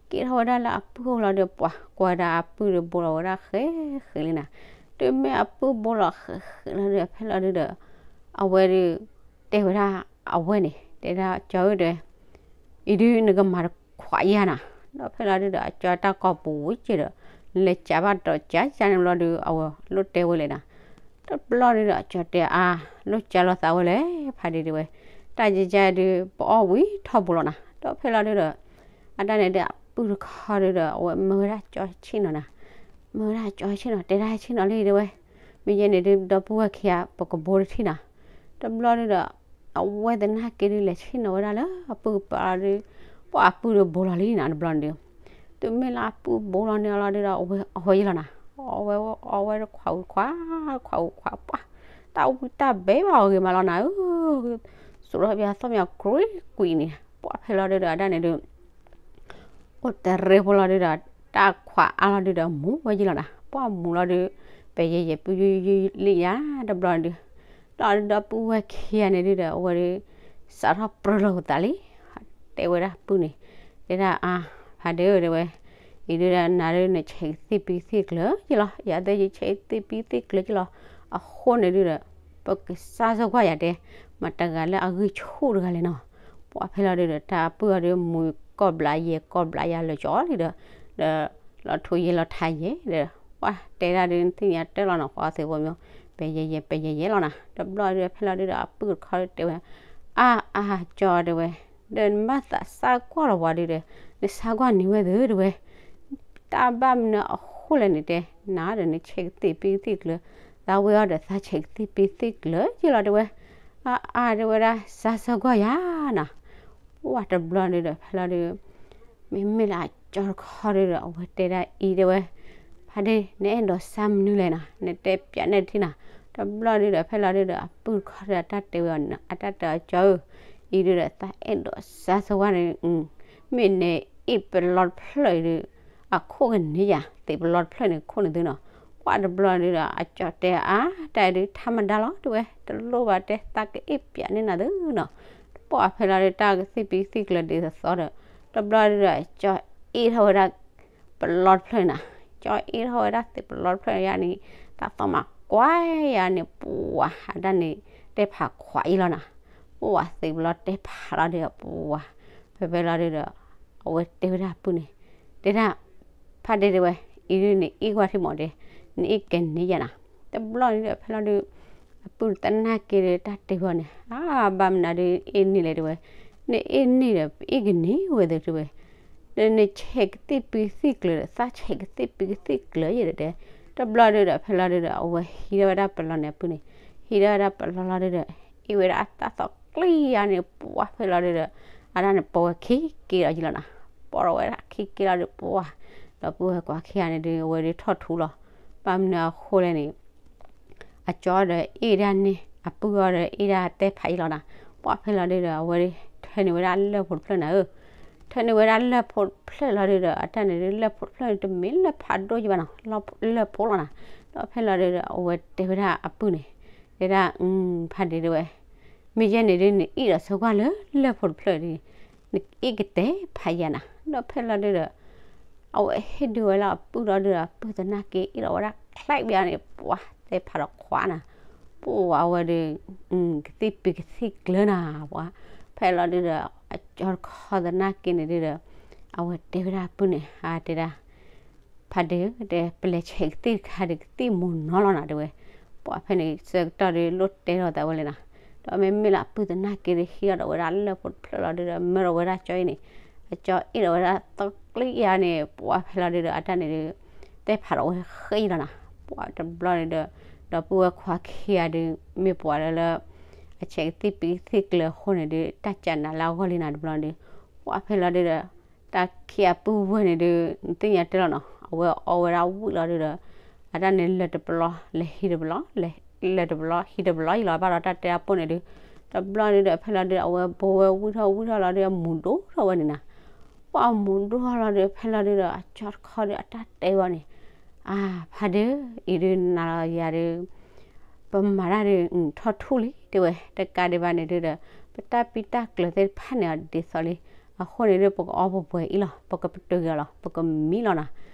က့ၤထီၣ်ဝဲဒၣ်လၢအပုၢ်အိၣ်လီၤဒု ပှၤကွၢ်ဝဲဒၣ်အပုၢ်ဒု ဘိလီၤဝဲဒၣ်ဃဲးဃဲးလံနၤ. တုၤမ့ၢ်အပုၢ်ဘိလီၤဃဲးဃဲးလီၤဒု ဖဲလီၤဒုဒီး အဝဲဒု တဲဝဲဒၣ်အဝဲန့ၣ် တဲဒၣ် ကၠီဧၢတဲ အံၤဒု နကမၤတခွးယၤနၤ. ဒီးဖဲလီၤဒုဒီး အကၠီတၢ်ကိးပူၤဝံၤက့ဒီး နလဲၤကးဘၣ်ဒီးကးယၤန့ၣ်ဘျီဒု အဝဲလိၣ်တဲဝဲလဲၣ်နၤ. တဘျီဒုဒီး အကၠီတဲအါ လိၣ်ကးလိာ်သးဝဲလဲၣ် ဖါဒ့တဲဝဲ, တၢ်ယယဲဒု ပအီၣ်ဝံၤထီဘိလီၤနၤ. ဒီးဖဲလီၤဒုဒီး အတၢ်န့ၣ်ဒု အပုၢ်တခီဒုဒီး အဝဲမၢဝဲဒၣ်ကၠီဆ့ၣ်နီၤနၤ, မၢဝဲဒၣ်ကၠီဆ့ၣ်နီၤ တဲဒၣ်ဆ့ၣ်နီၤလံတဲဝဲ, မ့ၢ်ယဲန့ၣ်ဒု ဒီပုၢ်ဝဲၢ်ခံဂၤ ပကဘိတထံၣ်နၤ. တဘျီဒုဒီး အဝဲသနာ်က့ဒု လဲၤဆ့ၣ်နီၤဝဲဒၣ်လၢအပုၢ်ကပၤလီၤဒု ပှၤအပုၢ်ဒုဘိလီၤလံနၤ တဘျီန့ၣ်ဒု, တုၤမ့ၢ်လၢအပုၢ်ဘိလီၤန့ၣ်လီၤဒုဒီး အဝဲအီၣ်ဝဲယဲလီၤနၤ, အီၣ်ဝဲ အီၣ်ဝဲတခွးဝံၤခွး ခွးဝံၤခွး ပှၤ တၢ်ဝံတၢ်ဘဲဘၣ်အီၤဂ့ၤမးလီၤနၤဧၢ, စိာ်ထီၣ်ဘၣ်သီၣ်မးကွံာ်ကွံာ်န့ၣ် ပှၤဖဲလီၤဒုဒီး အတၢ်န့ၣ်ဒု အိၣ်တရံးဖိလီၤဒုဒီး တၢ်ခွးအါလီၤဒုဒီး မူဝဲယဲလီၤနၤ, ပှၤမူလီၤဒု ပယဲယဲပုၢ်ယုၢ်ယုၢ်လံယၤ တဘျီန့ၣ်ဒု, ဒီးဒီပုၢ်ဝဲၢ်ခံဂၤန့ၣ်ဒုဒီး အဝဲဒု စးထီၣ်ပြၢလိာ်သးလံ, တဲဝဲဒၣ်ပုၢ်န့ၣ်, တဲဒၣ်အါ ဖါဒ့ဧၢတဲဝဲ, အံၤဒုဒီးနၤဒု နဆဲးကသံၣ်ပံသံၣ်ကျၢၤယဲလီၤ, ယၤသ့ၣ်ယဆဲးကသံၣ်ပံသံၣ်ကျၢၤယဲလီၤ, အဃိန့ၣ်ဒုဒီး ပကစၢ်စၢကွၢ်ယၤတဲ, မတၤတဂၤလၢအဂံၢ်ဆူၣ်တဂၤလဲၣ်နီၤ, ပှၤဖဲလီၤဒုဒီး တၢ်ပုၢ်အီၤဒု မူကိးဘျးယဲကိးဘျးယၤလၢာ်ကၠီလံဒီး ဒီးလီၤထူယဲလီၤထးယဲဒီး ပှၤတဲဒၣ်ဒု နသ့ၣ်ညါတၢ်လီၤနီၤ ပှၤသ့ၣ်ဖိမ့ၢ် ပယဲယဲ ပယဲယဲလီၤနၤ, တဘျီဒုဖဲလီၤဒုဒီး အပုၢ်တခီဒုတဲဝဲ, အါအါကၠီတဲဝဲ, ဒီးနဘၣ်သးစၢ်ကွၢ်လီၤပှၤဒုဒီး နစၢ်ကွၢ်န့ၢ်ဝဲသ့ၣ်တဲဝဲ တၢ်ဘၣ်မနုၤအဃိလဲၣ်န့ၣ်တဲ, နၤဒီး နဆဲးကသံၣ်ပံသံၣ်ကျၢၤ, သးဝဲအီၤဒီး သးဆဲးကသံၣ်ပံသံၣ်ကျၢၤယဲလီၤတဲဝဲ, အါအါတဲဝဲဒၣ် စၢ်စၢကွၢ်ယၤနၤ, ပှၤတဘျီဒုဒီး ဖဲလီၤဒု မ့မ့ၢ်လၢအကၠီတခီဒုဒီး အဝဲတဲဒၣ်အံၤတဲဝဲ, ဖါဒ့ နအဲၣ်ဒိးစၢ်မနုၤလဲၣ်နၤ, နတဲပျးနဲၣ်တထံၣ်နၤ, တဘျီဒုဒီး ဖဲလီၤဒုဒီး အပုၢ်တခီဒုဒီး တၢ်တဲဝဲအီၤန့ၣ် အတၢ်တဲအီၤကၠီဧၢ, အံၤဒုဒီး သးအဲၣ်ဒိးစၢ်စၢကွၢ်န့ၣ် မ့ၢ်နအ့ၣ်ပလီတဖျၢၣ်အံၤဒု အခိၣ်ကန့ၢ်ယၤ, သ့ၣ်ပလီတဖျၢၣ်န့ၣ် ခိၣ်န့ၣ်သုနီၤ, ပှၤတဘျီဒုဒီး အကၠီတဲအါ တၢ်အံၤဒု ထါမဒါလီၤတဲဝဲ, တလိၣ်ဘၣ်တဲ သးကအ့ၣ်ပျးန့ၢ်နၤသုနီၤ, ပှၤဖဲလီၤဒု တၢ်ကသံၣ်ပံသံၣ်ကျၢၤဒ်သိးသိးဒီး တဘျီဒုဒီး ကၠီအ့ၣ်ထီၣ်ဝဲဒၣ် ပလီတဖျၢၣ်န့ၣ်နၤ, ကၠီအ့ၣ်ထီၣ်ဝဲဒၣ်သ့ၣ်ပလီတဖျၢၣ်န့ၣ်ယါန့ၣ် တၢ်သီၣ်မးကွၢ်ယါန့ၣ် ပှၤအတၢ်န့ၣ် တဲဖးခွးအံၤလီၤနၤ, ပှၤသ့ၣ်ပလီတဲဖးလီၤဒု ပှၤ ဖဲဖဲလီၤဒုဒီး အဝဲတဲဝဲဒၣ်အပုၢ်န့ၣ် တဲဒၣ် ဖါဒ့တဲဝဲ, အံၤဒုန့ၣ်အ့ၣ်ကွၢ်ထံမးတဲ, နအ့ၣ်ကန့ၢ်ယၤနၤ, တဘျီန့ၣ်ဒီး ဖဲလီၤဒု အပုၢ်သနာ်က့ဒီးတၢ်တဲဝဲန့ၣ် အါ ဘၣ်မနုၤဒုအ့ၣ်န့ၢ်လဲၣ်တဲဝဲ, နအ့ၣ်န့ၢ်ဒီး ပအ့ၣ်ကန့ၢ်ဝဲသ့ၣ်တဲဝဲ, ဒီးနဆဲးကသံၣ်ပံသံၣ်ကျၢၤဒီး သးဆဲးကသံၣ်ပံကသံၣ်ကျၢၤယဲဒီးတဲ, တဘျီဒုဒီး ဖဲလီၤဒုဒီး အဝဲဟံးထီၣ်ဝဲဒၣ်ပလီန့ၣ်အပုၢ်န့ၣ်, ဟံးထီၣ်ဝဲဒၣ်ပလီလီၤဒုဒီး အ့ၣ်ဝဲဒၣ်အတၢ်သီၣ်ကျံယါန့ၣ် ပှၤဖဲလီၤဒုဒီး အတၢ်န့ၣ်ပိာ်ဝဲခံက့လီၤယံလီၤနၤ, ပိာ်ထီၣ်ဝဲဒၣ်ခံက့လီၤဒု ပှၤ ဒီပုၢ်ဝဲၢ်ခွါခံဂၤန့ၣ်ဒု အဝဲဒုထီၣ်ထူလီၤ, ဘၣ်မနုၤအဃိလဲၣ်န့ၣ် အကၠီဒီးအ့ၣ်ဒၣ်န့ၣ် အပုၢ်အီၤဒီးအ့ၣ်ဒၣ်တဲဖးအံၤလီၤနၤ, ပှၤဖဲလီၤဒုဒီး အဝဲဒု ထၢန့ၢ်ဝဲဒၣ်လၢၢ်ဖိတဖျၢၣ်နၤဧၢ, ထၢန့ၢ်ဝဲဒၣ်လၢၢ်ဖိတဖျၢၣ်လီၤဒုဒီး အတၢ်န့ၣ်ဒု လၢၢ်ဖိတဖျၢၣ်န့ၣ် တမ့ၢ်လၢၢ်ဖးဒိၣ်ယံဘၣ်နီၤ, လၢၢ်ဖိလီၤနၤ, ဒီးဖဲလီၤဒုဒီး အဝဲတဲဝဲဒၣ်အပုၢ်န့ၣ်, တဲဒၣ် ဖါဒ့တဲဝဲ, မ့ၢ်ယဲန့ၣ်ဒု နအ့ၣ်ဒီးဆိကွၢ်လၢလၢၢ်ဖိတဖျၢၣ်ဒု နအ့ၣ်ကတဲဖးယၤနၤ, ဒီးဖဲလီၤဒုဒီး အဝဲဟ့ၣ်ဒုးဝဲလၢအပုၢ်ဒီးဒုဒီး အပုၢ်သနာ်က့အ့ၣ်လီၤဝဲဒၣ်ချဲးဘၣ်န့ၣ် ပှၤတဲဖးဒီးခွးနၤ, ပှၤအဝဲဒု ကသံၣ်ပံၤကသံၣ်ကျၢၤနၤ, ပှၤဖဲလီၤဒုဒီး အကၠီတခီသနာ်က့န့ၣ်ဒုဒီး အဝဲတဲဝဲဒၣ်အပုၢ်န့ၣ် အတဲဒၣ် ဖါဒ့ဧၢ တဲ ပလဲၤဆဲးကသံၣ်တခါဒီး ကသံၣ်မူၤနီၤလီၤနၤ တဲဝဲ, ပှၤဖဲန့ၣ် ဆၢကတီၢ်ဒု လိၣ်တဲထီၣ်သးဝဲလဲၣ်နၤ, ဒီးမ့မ့ၢ်လၢအပုၢ်သနာ်က့ဒု ဟံးထီၣ်ဒီးဝဲဒၣ်လၢၢ်ဖိတဖျၢၣ်လီၤဒုဒီး မၢဒီးဝဲဒၣ်ကၠီအံၤန့ၣ်, အကၠီအ့ၣ်ဒီးဝဲဒၣ်သီၣ်ကျံယါန့ၣ် ပှၤဖဲလီၤဒုဒီး အတၢ်န့ၣ်ဒု တဲဖးဒီးဝဲဃဲအံၤလီၤနၤ, ပှၤတဘျီန့ၣ်ဒီး ဒီပုၢ်ဝဲၢ်ခွါခံဂၤဒုး မ့ၢ်ပှၤလၢလၢ အဆဲးကသံၣ်ပံသံၣ်ကျၢၤအဃိန့ၣ်ဒုး တၢ်ကးနးလၢအဂီၢ်လံနၤတဘျီဒုး, ပှၢ်ဖဲလီၤဒုးဒီး တၢ်ခံအပုၢ်ဝဲၢ်န့ၣ်ဒုး နသ့ၣ်ညါတဲလီၤနီၤ အဝဲအီဝဲဒၣ်ဝံၣ်လီၤဒုးဒီး အတၢ်န့ၣ်လၢတပလီၢ် လဲၤဟံးတပလီၢ် လဲၤတပလီၢ်ဟံးတပလီၢ်ယံၤလီၤ ဘၣ်ဒီးတၢ်တဲအပိၢ်န့ၣ်ဒုး, တဘျီဒုးဒီး ဖဲလီၤဒုးဒီး အဝဲဘိဝဲဝံၣ်ထီၣ်ဝံၣ်ထီၣ်လီၤဒုး အမူၤဒိၣ်ထီၣ်ဝဲန့ၣ်နၤ, ပှၢ်မူၤဒိၣ်ထီၣ်လီၤဒုး ဖဲလီၤဒုးဒီး အကၠီတခီဒုး အတၢ်တဲဝဲန့ၣ်, အၢ် ဖါဒ့ အံၤဒုးနၤလီၤယၤဒုး ပမၤတၢ်ဒုး ထီၣ်ထူၣ်လံ တဲဝဲ, တကးဒံးဘၣ်န့ၣ်ဒုးဒီး ပတၢ်ပံတၢ်ကျၢၤသ့ၣ်တဖၣ်န့ၣ် ဒ်သိးလံ, အဃိန့ၣ်ဒုး ပကအီပှဲၤပှဲၤအံၤလီၤ ပကပတုာ်က့ၤအီၤလီၤ ပကမံလီၤနၤ,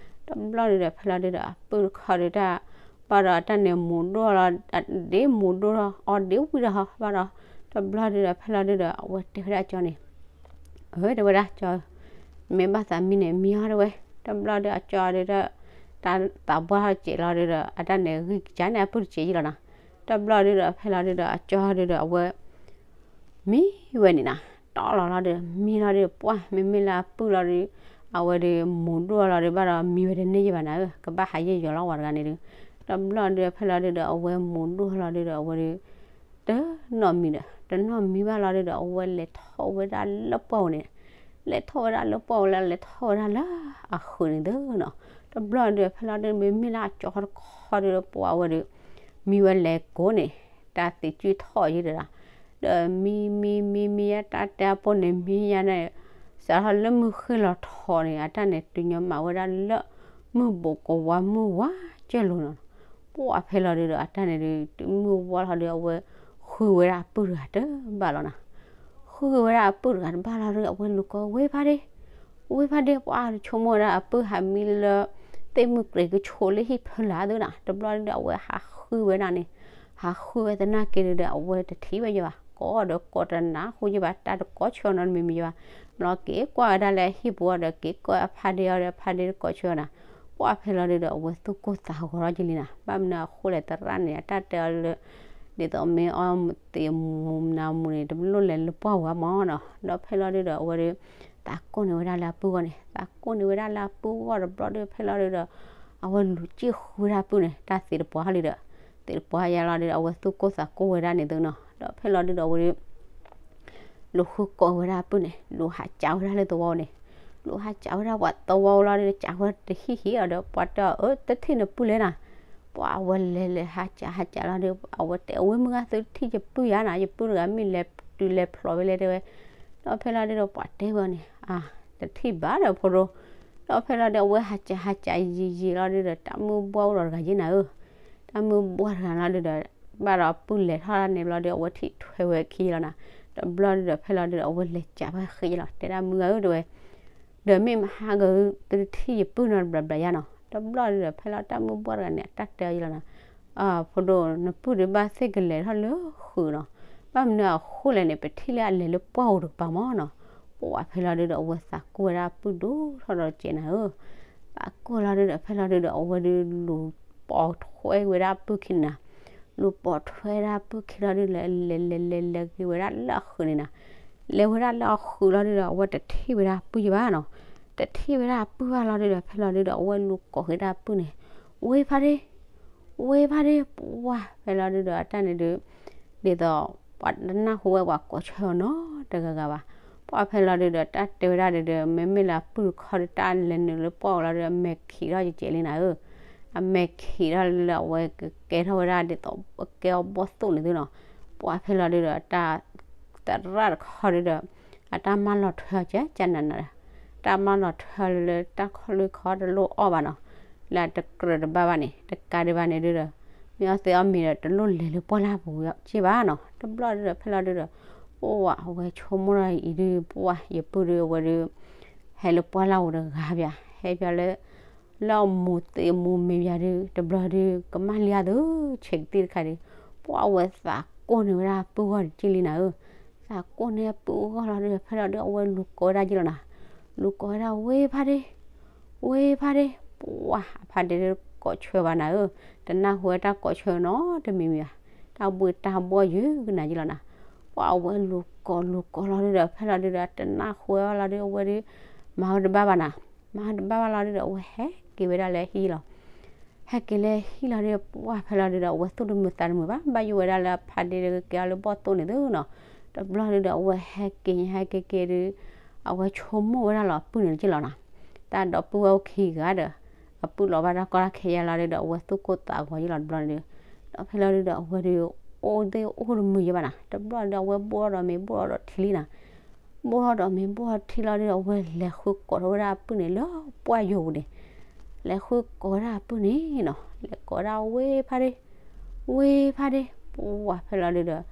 တဘျီဒုးဒီး ဖဲလီၤဒုးဒီး အပုၢ်တခီဒုးတၢ် ဘၣ်ဒီးတၢ်န့ၣ်မူၤဒိၣ်လီၤ ဒ့မူၤဒိၣ်လီၤ အီဒ့ဝံၣ်ဒီးဟီ ဘၣ်ဒီး တဘျီဒုးဒီး ဖဲလီၤဒုးဒီး အဝဲတဲဝဲဒၣ်အကၠီန့ၣ် အၢ တဲဝဲဒၣ်ကၠီ, မ့ၢ်ဘၣ်သးမံန့ၣ် မံအီၤတဲဝဲ, တဘျီဒုးအကၠီဒုးဒီး တၢ်သးပှၢ်ထီၣ်စဲးလီၤဒုးဒီး အတၢ်န့ၣ်ဂံၢ်ကစၢ်န့ၣ် အပုၢ်တစဲးယံၤလီၤနၤ, တဘျီဒုးဒီး ဖဲလီၤဒုးဒီး အကၠီဒုးဒီး အဝဲ မံဝဲန့ၣ်နၤ, တီလီၤလီၤဒုး မံလီၤဒုး ပှၢ် မ့မ့ၢ်လၢအပုၢ်လီၤဒုး အဝဲဒုးမူၤဒိၣ်လီၤဒုး ဘၣ်ဒီးမံဝဲတန့ၢ်ယံၤဘၣ်နၤဧၢ ကဘၣ်ဟးယံာ်ယီၤလီၤဝဲတဂၤန့ၣ်ဒုး, တဘျီဒုး ဖဲလီၤဒုးဒီး အဝဲမူၤဒိၣ်လီၤဒုးဒီး အဝဲဒုး တနီၣ်မံဒီး တနီၣ်မံဘၣ်လီၤဒုးဒီး အဝဲလဲၤထီၣ်ဝဲဒၣ်လၢပှၢ်ဧိၤန့ၣ်, လဲၤထီၣ်ဝဲဒၣ်လၢပှၢ်ဧိၤလၢ လဲၤထီၣ်ဝဲဒၣ်လၢအဃုာ်န့ၣ်သုနီၤ, တဘျီဒုး ဖဲလီၤဒုး မ့မ့ၢ်လၢအကၠီတခီဒုး ပှၢ်ဝဲဒုး မံဝဲလဲၤကိးန့ၣ်, တၢ်သံးကုထီၣ်ယံၤဒီး ဒီးမံမံမံမံယါ တၢ်တဲအပိၢ်န့ၣ် မံယါန့ၣ် စးထီၣ်လၢမုၢ်ဃ့ၢ်လီၤထီၣ်န့ၣ် အတၢ်န့ၣ် တုၤညီမးဝဲဒၣ်လၢ မုၢ်ဘူးကဝါမုၢ်ဝါကၢၢ်လိၤနီၤ, ပှၢ်ဖဲလီၤဒုးဒီး အတၢ်န့ၣ်ဒုး တုၤမုၢ်ဝါလီၤဒုး အဝဲဃုဝဲဒၣ်အပုၢ်တဂၤတဘၣ်လီၤနၤ, ဃုဝဲဒၣ်အပုၢ်တဂၤတဘၣ်လီၤဒုး အဝဲလူၤကိး ဝ့ၢ်ဖါဒ့ ဝ့ၢ်ဖါဒ့ ပှၢ်ဆိကမိၣ်ဝဲဒၣ်အပုၢ်ဟးမံလၢ သ့ၣ်မုၢ်ကြ့ၤကဆိးလၢဟံၣ်ဖၢလာ်သုနီၤ, တဘျီဒုးဒီး အဝဲဟးဃုဝဲဒၣ်န့ၣ်, ဟးဃုဝဲသနာ်က့ဒုးဒီး အဝဲတထံၣ်ဝဲယဘၣ် ကိးဒီးကိးတနၢ်ဟူယဘၣ် တၢ်တကိးဆၢနီတမံၤမံၤယဘၣ်, ဘျီက့ၤကွၢ်ဝဲဒၣ်လၢဟံၣ်ပူၤအီၤဒီး က့ၤကွၢ်အဖါဒ့အီၤဒီး ဖါဒ့တကိးဆၢနီၤ, ပှၢ်ဖဲလီၤဒုးဒီး အဝဲသူၣ်ကိၢ်သးဂီၤထီၣ်က့ၤလံနီၤ, ဘၣ်မနုၤအဃိလဲၣ် သရၣ်န့ၣ် အတၢ်တဲအီၤလၢ ဒ်သိးမ့ၢ်အီသံးမူၤနၤမူၤန့ၣ် တလိၣ်လဲၤလၢပှၢ်ဝဲမးနီၤ, ဒီးဖဲလီၤဒုးဒီး အဝဲဒုး သးကိၢ်န့ၢ်ဝဲဒၣ်လၢအပုၢ်ဂီၢ်န့ၣ်, သးကိၢ်န့ၢ်ဝဲဒၣ်လၢအပုၢ်ဂီၢ်တဘျီဒုး ဖဲလီၤဒုးဒီး အဝဲလူၤစံၣ်ဃုဝဲဒၣ်အပုၢ်န့ၣ် တၢ်သံးတပှၢ်လံဒီး သံးတပှၢ်ယါလီၤဒုးဒီး အဝဲသူၣ်ကိၢ်သးကိၢ်ဝဲဒၣ်န့ၣ်သုနီၤ, ဒီးဖဲလီၤဒုးဒီး အဝဲဒုး လူၤဃုကိးဝဲဒၣ်အပုၢ်န့ၣ် လူၤဟးကးဝဲဒၣ်လၢသဝီန့ၣ်, လူၤဟးကးဝဲဒၣ်ပှၤသဝီလီၤဒုး ကးဝဲတဟံၣ်ဟံၣ်အီၤဒီး ပှၤတဲအီၤ အၢ တထံၣ်နပုၢ်လဲၣ်နၤ, ပှၢ်အဝဲလဲၤလဲၤဟးကးဟးကးလီၤဒုး အဝဲတဲ အဝ့ၢ်မုၢ်ဂၤသုတထံၣ်ယပုၢ်ယါနၤ, ယပုၢ်တဂၤမ့ၢ်လဲၤတုၤလဲၤဖျိးဝဲလဲၣ် တဲဝဲ, ဒီးဖဲလီၤဒုးဒီး ပှၤတဲဝဲန့ၣ် အါ တထံၣ်ဘၣ်ဒီးဖိဒိၣ်, ဒီးဖဲလီၤဒုး အဝဲဟးကးဟးကးယံာ်ယံာ်လီၤဒုးဒီး တၢ်မုၢ်ဘှီၣ်အိၣ်ဒီးတဂၤယဲနၤဧၢ, တၢ်မုၢ်ဘှီၣ်တဂၤလီၤဒုးဒီး ဘၣ်ဒီးအပုၢ်လဲၤထီၣ်န့ၣ်ဘျီဒုး အဝဲထံၣ်ထွဲဝဲခံလီၤနၤ, တဘျီဒုးဒီး ဖဲလီၤဒုးဒီး အဝဲလဲၤကးဝဲဃ့လီၤ တဲဒၣ်မုၢ်ဂၤဧၢ တဲဝဲ ဒီးမ့ၢ်မဟါဂၤ သုတထံၣ်ယပုၢ်နီတဘျီဘျီယါနီၤ, တဘျီဒုးဒီး ဖဲလီၤတၢ်မုၢ်ဘှီၣ်တဂၤန့ၣ် အတၢ်တဲအီၤယံၤလီၤနၤ, အဖိဒိၣ် နပုၢ်ဒုးဘၣ်သ့ၣ်ကလဲၤထီၣ်လၢဃုာ်နီၤ, ဘၣ်မနုၤအဃိလဲၣ်န့ၣ် ပထံၣ်လၢအလဲၤလၢပှၢ်ဧိၤတကပၤမးနီၤ, ပှၢ်ဖဲလီၤဒုးဒီး အဝဲသးကိၢ်ဝဲဒၣ်အပုၢ်ဒိၣ်ထီၣ်ဒီးကဲနၤဧၢ, သးကိၢ်လီၤဒုးဒီး ဖဲလီၤဒုးဒီး အဝဲဒုးလူၤပိာ်ထွဲဝဲဒၣ်အပုၢ်ခံန့ၣ်နၤ, လူၤပိာ်ထွဲဝဲဒၣ်အပုၢ်ခံလီၤဒုးဒီး လဲၤလဲၤလဲၤလဲၤက့ၤဝဲဒၣ်လၢအဃုာ်န့ၣ်နၤ, လဲၤဝဲဒၣ်လၢအဃုာ်လီၤဒုးဒီး အဝဲတထံၣ်ဝဲဒၣ်အပုၢ်ယဘၣ်နီၤ, တထံၣ်ဝဲဒၣ်အပုၢ်ဘၣ်လီၤဒုးဒီး ဖဲလီၤဒုးဒီး အဝဲလူၤကိးဃ့ဒၣ်အပုၢ်န့ၣ်, ဝ့ၢ်ဖါဒ့ ဝ့ၢ်ဖါဒ့ ပှၢ်ဖဲလီၤဒုးဒီး အတၢ်န့ၣ်ဒုး ဒ်သိး ပှၤတနၢ်ဟူဝဲပှၤကိးဆၢအီၤနီတဂၤဂၤဘၣ်, ပှၢ်ဖဲလီၤဒုးဒီး တၢ်တဲဝဲဒၣ်ဒုးဒီး မ့မ့ၢ်လၢအပုၢ်တခီဒုး တၢ်လဲၤနုာ်လၢပှၢ်အိၣ်လီၤဒုးဒီး အမဲာ်ခံးထီၣ်ကဲကဲလံနၤဧၢ, အမဲာ်ခံးထီၣ်လၢအဝဲကကဲထီၣ်ဝဲဒၣ်ဒ်သိး ကဲအီၤဘီၣ်သိၣ်န့ၣ်သုနီၤ, ပှၢ်ဖဲလီၤဒုးဒီး တၢ် သရၣ်တခီဒုးဒီး အတၢ်မၤလီၤထွဲအီၤကကနၤနၤ, တၢ်မၤလီၤထွဲလၢတၢ်ခီၣ်လွံၢ်ခီတလိၣ်အီၣ်ဘၣ်နီၤ, လၢအတကြၢးတဘၣ်ဘၣ်န့ၣ် တကးဒံးဘၣ်န့ၣ်ဒုးဒီး မ့ၢ်အီၣ်သံးအီၣ်မံၤဒီး တလိၣ်လဲၤလၢပှၢ်လၢ်ပူၤက့ဘၣ်နီၤ, တဘျီဒုးဒီး ဖဲလီၤဒုးဒီး ပှၢ်အဝဲဆိကမိၣ်ဒီးအံၤဒုး ပှၢ်ယပုၢ်ဒုးအဝဲဒုး ဟဲလၢပှၢ်လၢ်ပူၤတဂၤဘၣ်, ဟဲဘၣ်လၢ လၢအမူၤသံးအမူၤမ့ၤဘၣ်ဒုး တဘျီဒုး ကမၣ်လံအါသု ဆဲးကသံၣ်တခါဒုး, ပှၢ်အဝဲသးကိၢ်န့ၢ်ဝဲဒၣ်အပုၢ်ဂီၢ်တက့ၢ်လံနၤဧၢ, သးကိၢ်န့ၢ်အပုၢ်ဂီၢ်လီၤဒုး ဖဲလီၤဒုး အဝဲလူၤကိးဝဲဒၣ်က့လီၤနၤ, လူၤကိးဝဲဒၣ် ဝ့ၢ်ဖါဒ့ ဝ့ၢ်ဖါဒ့, ပှၢ်အဖါဒ့ဒုးကိးဆၢဘၣ်နၤဧၢ, တနၢ်ဟူဝဲတၢ်ကိးဆၢနီတမံၤမံၤဘၣ်, တၢ်ဘှံးတၢ်ဘှီၣ်ယုာ်ကနၤက့လီၤနၤ, ပှၢ်အဝဲလူၤကိးလူၤကိးလီၤဒုးဒီး ဖဲလီၤဒုးဒီး တနၢ်ဟူဝဲဘၣ်လီၤဒုး အဝဲဒုး မၤဝဲတဘၣ်ဘၣ်နၤ, မၤဝဲတဘၣ်ဘၣ်လီၤဒုးဒီး အဝဲဟဲက့ၤဝဲဒၣ်လၢဟံၣ်လီၤ, ဟဲက့ၤလၢဟံၣ်လီၤဒီး ပှၢ်ဖဲလီၤဒုဒီး အဝဲသူၣ်တမုာ်သးတမုာ်ဘၣ်, ဘၣ်ယိၣ်ဝဲဒၣ်လၢအဖါဒ့ဒီးကကဲအီၤလၢဘီၣ်သိၣ်န့ၣ်သုနီၤ. တဘျီဒုဒီး အဝဲဟဲက့ၤညါ ဟဲက့ၤက့ၤဒု အဝဲဆိကမိၣ်ဝဲဒၣ်လီၤအပုၢ်န့ၣ်က့လီၤနီၤ. တၢ်ဒီပုၢ်ဝဲၢ်အိၣ်ခံဂၤဒီး အပုၢ်လီၤဘၣ်တၢ်ကီတၢ်ခဲယါလီၤဒုဒီး အဝဲသူၣ်ကိၢ်သးဂီၤယလီၤတဘျီန့ၣ်ဒု. ဒီးဖဲလီၤဒုဒီး အဝဲဒု အိၣ်သ့ၣ်အိၣ်တမုာ်ယဘၣ်နီၤ. တဘျီဒုဒီး အဝဲဘိၣ်ထီၣ်ဒီးမ့ၤ ဘိၣ်ထီၣ်ဒီးထံလံနီၤ. ဘိၣ်ထီၣ်ဒီးမ့ၤ ဘိၣ်ထီၣ်ထံလီၤဒုဒီး အဝဲလဲၤဃုကိးထီၣ်ဝဲဒၣ်အပုၢ်န့ၣ်လၢပှၢ်ယိာ်ပူၤန့ၣ်. လဲၤဃုကိးဝဲဒၣ်အပုၢ်န့ၣ်နီၤ. လဲၤကိးဝဲဒၣ်ဝ့ၢ်ဖါဒ့, ဝ့ၢ်ဖါဒ့, ပှၢ်ဖဲလီၤဒုဒီး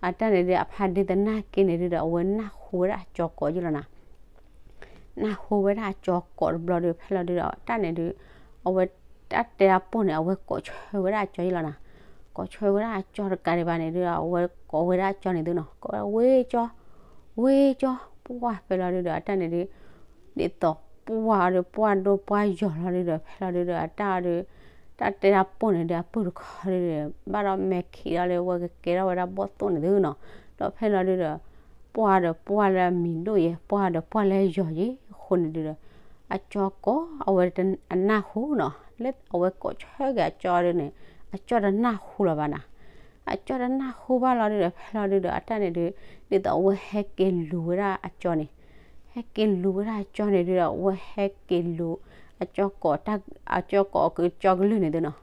အတၢ်န့ၣ်ဒု အဖါဒ့သနာ်က့န့ၣ်ဒုဒီး အဝဲနၢ်ဟူဝဲဒၣ်အကၠီကိးယလီၤနီၤ. နၢ်ဟူဝဲဒၣ်အကၠီကိးတဘျီဒု ဖဲလီၤဒုဒီး တၢ်န့ၣ်ဒု အဝဲတၢ်တဲအပိၢ်န့ၣ် အဝဲကိးဆၢဝဲဒၣ်အကၠီယလီၤနီၤ. ကိးဆၢဝဲဒၣ်အကၠီတကးဒံးဘၣ်န့ၣ်ဒု အဝဲကိးဝဲဒၣ်အကၠီန့ၣ်သုနီၤ. ကိးဝဲဒၣ်ဝ့ၢ်ကၠီ, ဝ့ၢ်ကၠီ, ပှၢ်ဖဲလီၤဒုဒီး အတၢ်န့ၣ်ဒု ဒ်သိးပှၢ်အီၤဒီး ပှၢ်ဒိပှၢ်ယိာ်လီၤဒုဒီး ဖဲလီၤဒုဒီး အတၢ်အီၤဒု တၢ်တဲတၢ်ပိၢ်န့ၣ်ဒု အပုၢ်တခီဒုဒီး ဘၣ်ဒီးမဲာ်ခံးဒီးလၢဝဲကကဲထီၣ်ဝဲဒၣ်ဘီၣ်သိၣ်န့ၣ်သုနီၤ. ဒီးဖဲလီၤဒုဒီး ပှၢ်ဒီးပှၢ်လၢအမံၤဒိၣ်ယဲ ပှၢ်ဒီးပှၢ်လၢယိာ်ယဲအဃိန့ၣ်ဒုဒီး အကၠီကိး အဝဲအနၢ်ဟူနီၤ. လၢအဝဲကိးဆၢက့ၤအကၠီဒုန့ၣ် အကၠီတနၢ်ဟူလီၤဘၣ်နီၤ. အကၠီတနၢ်ဟူဘၣ်လီၤဒုဒီး ဖဲလီၤဒုဒီး အတၢ်န့ၣ်ဒု ဒ်သိးအဝဲဟဲက့ၤလူၤဝဲဒၣ်အကၠီန့ၣ် ဟဲက့ၤလူၤဝဲဒၣ်အကၠီန့ၣ်ဒုဒီး အဝဲဟဲက့ၤလူၤ အကၠီကိးတၢ် အကၠီကိးအကၠီကလုၢ်န့ၣ်သုနီၤ.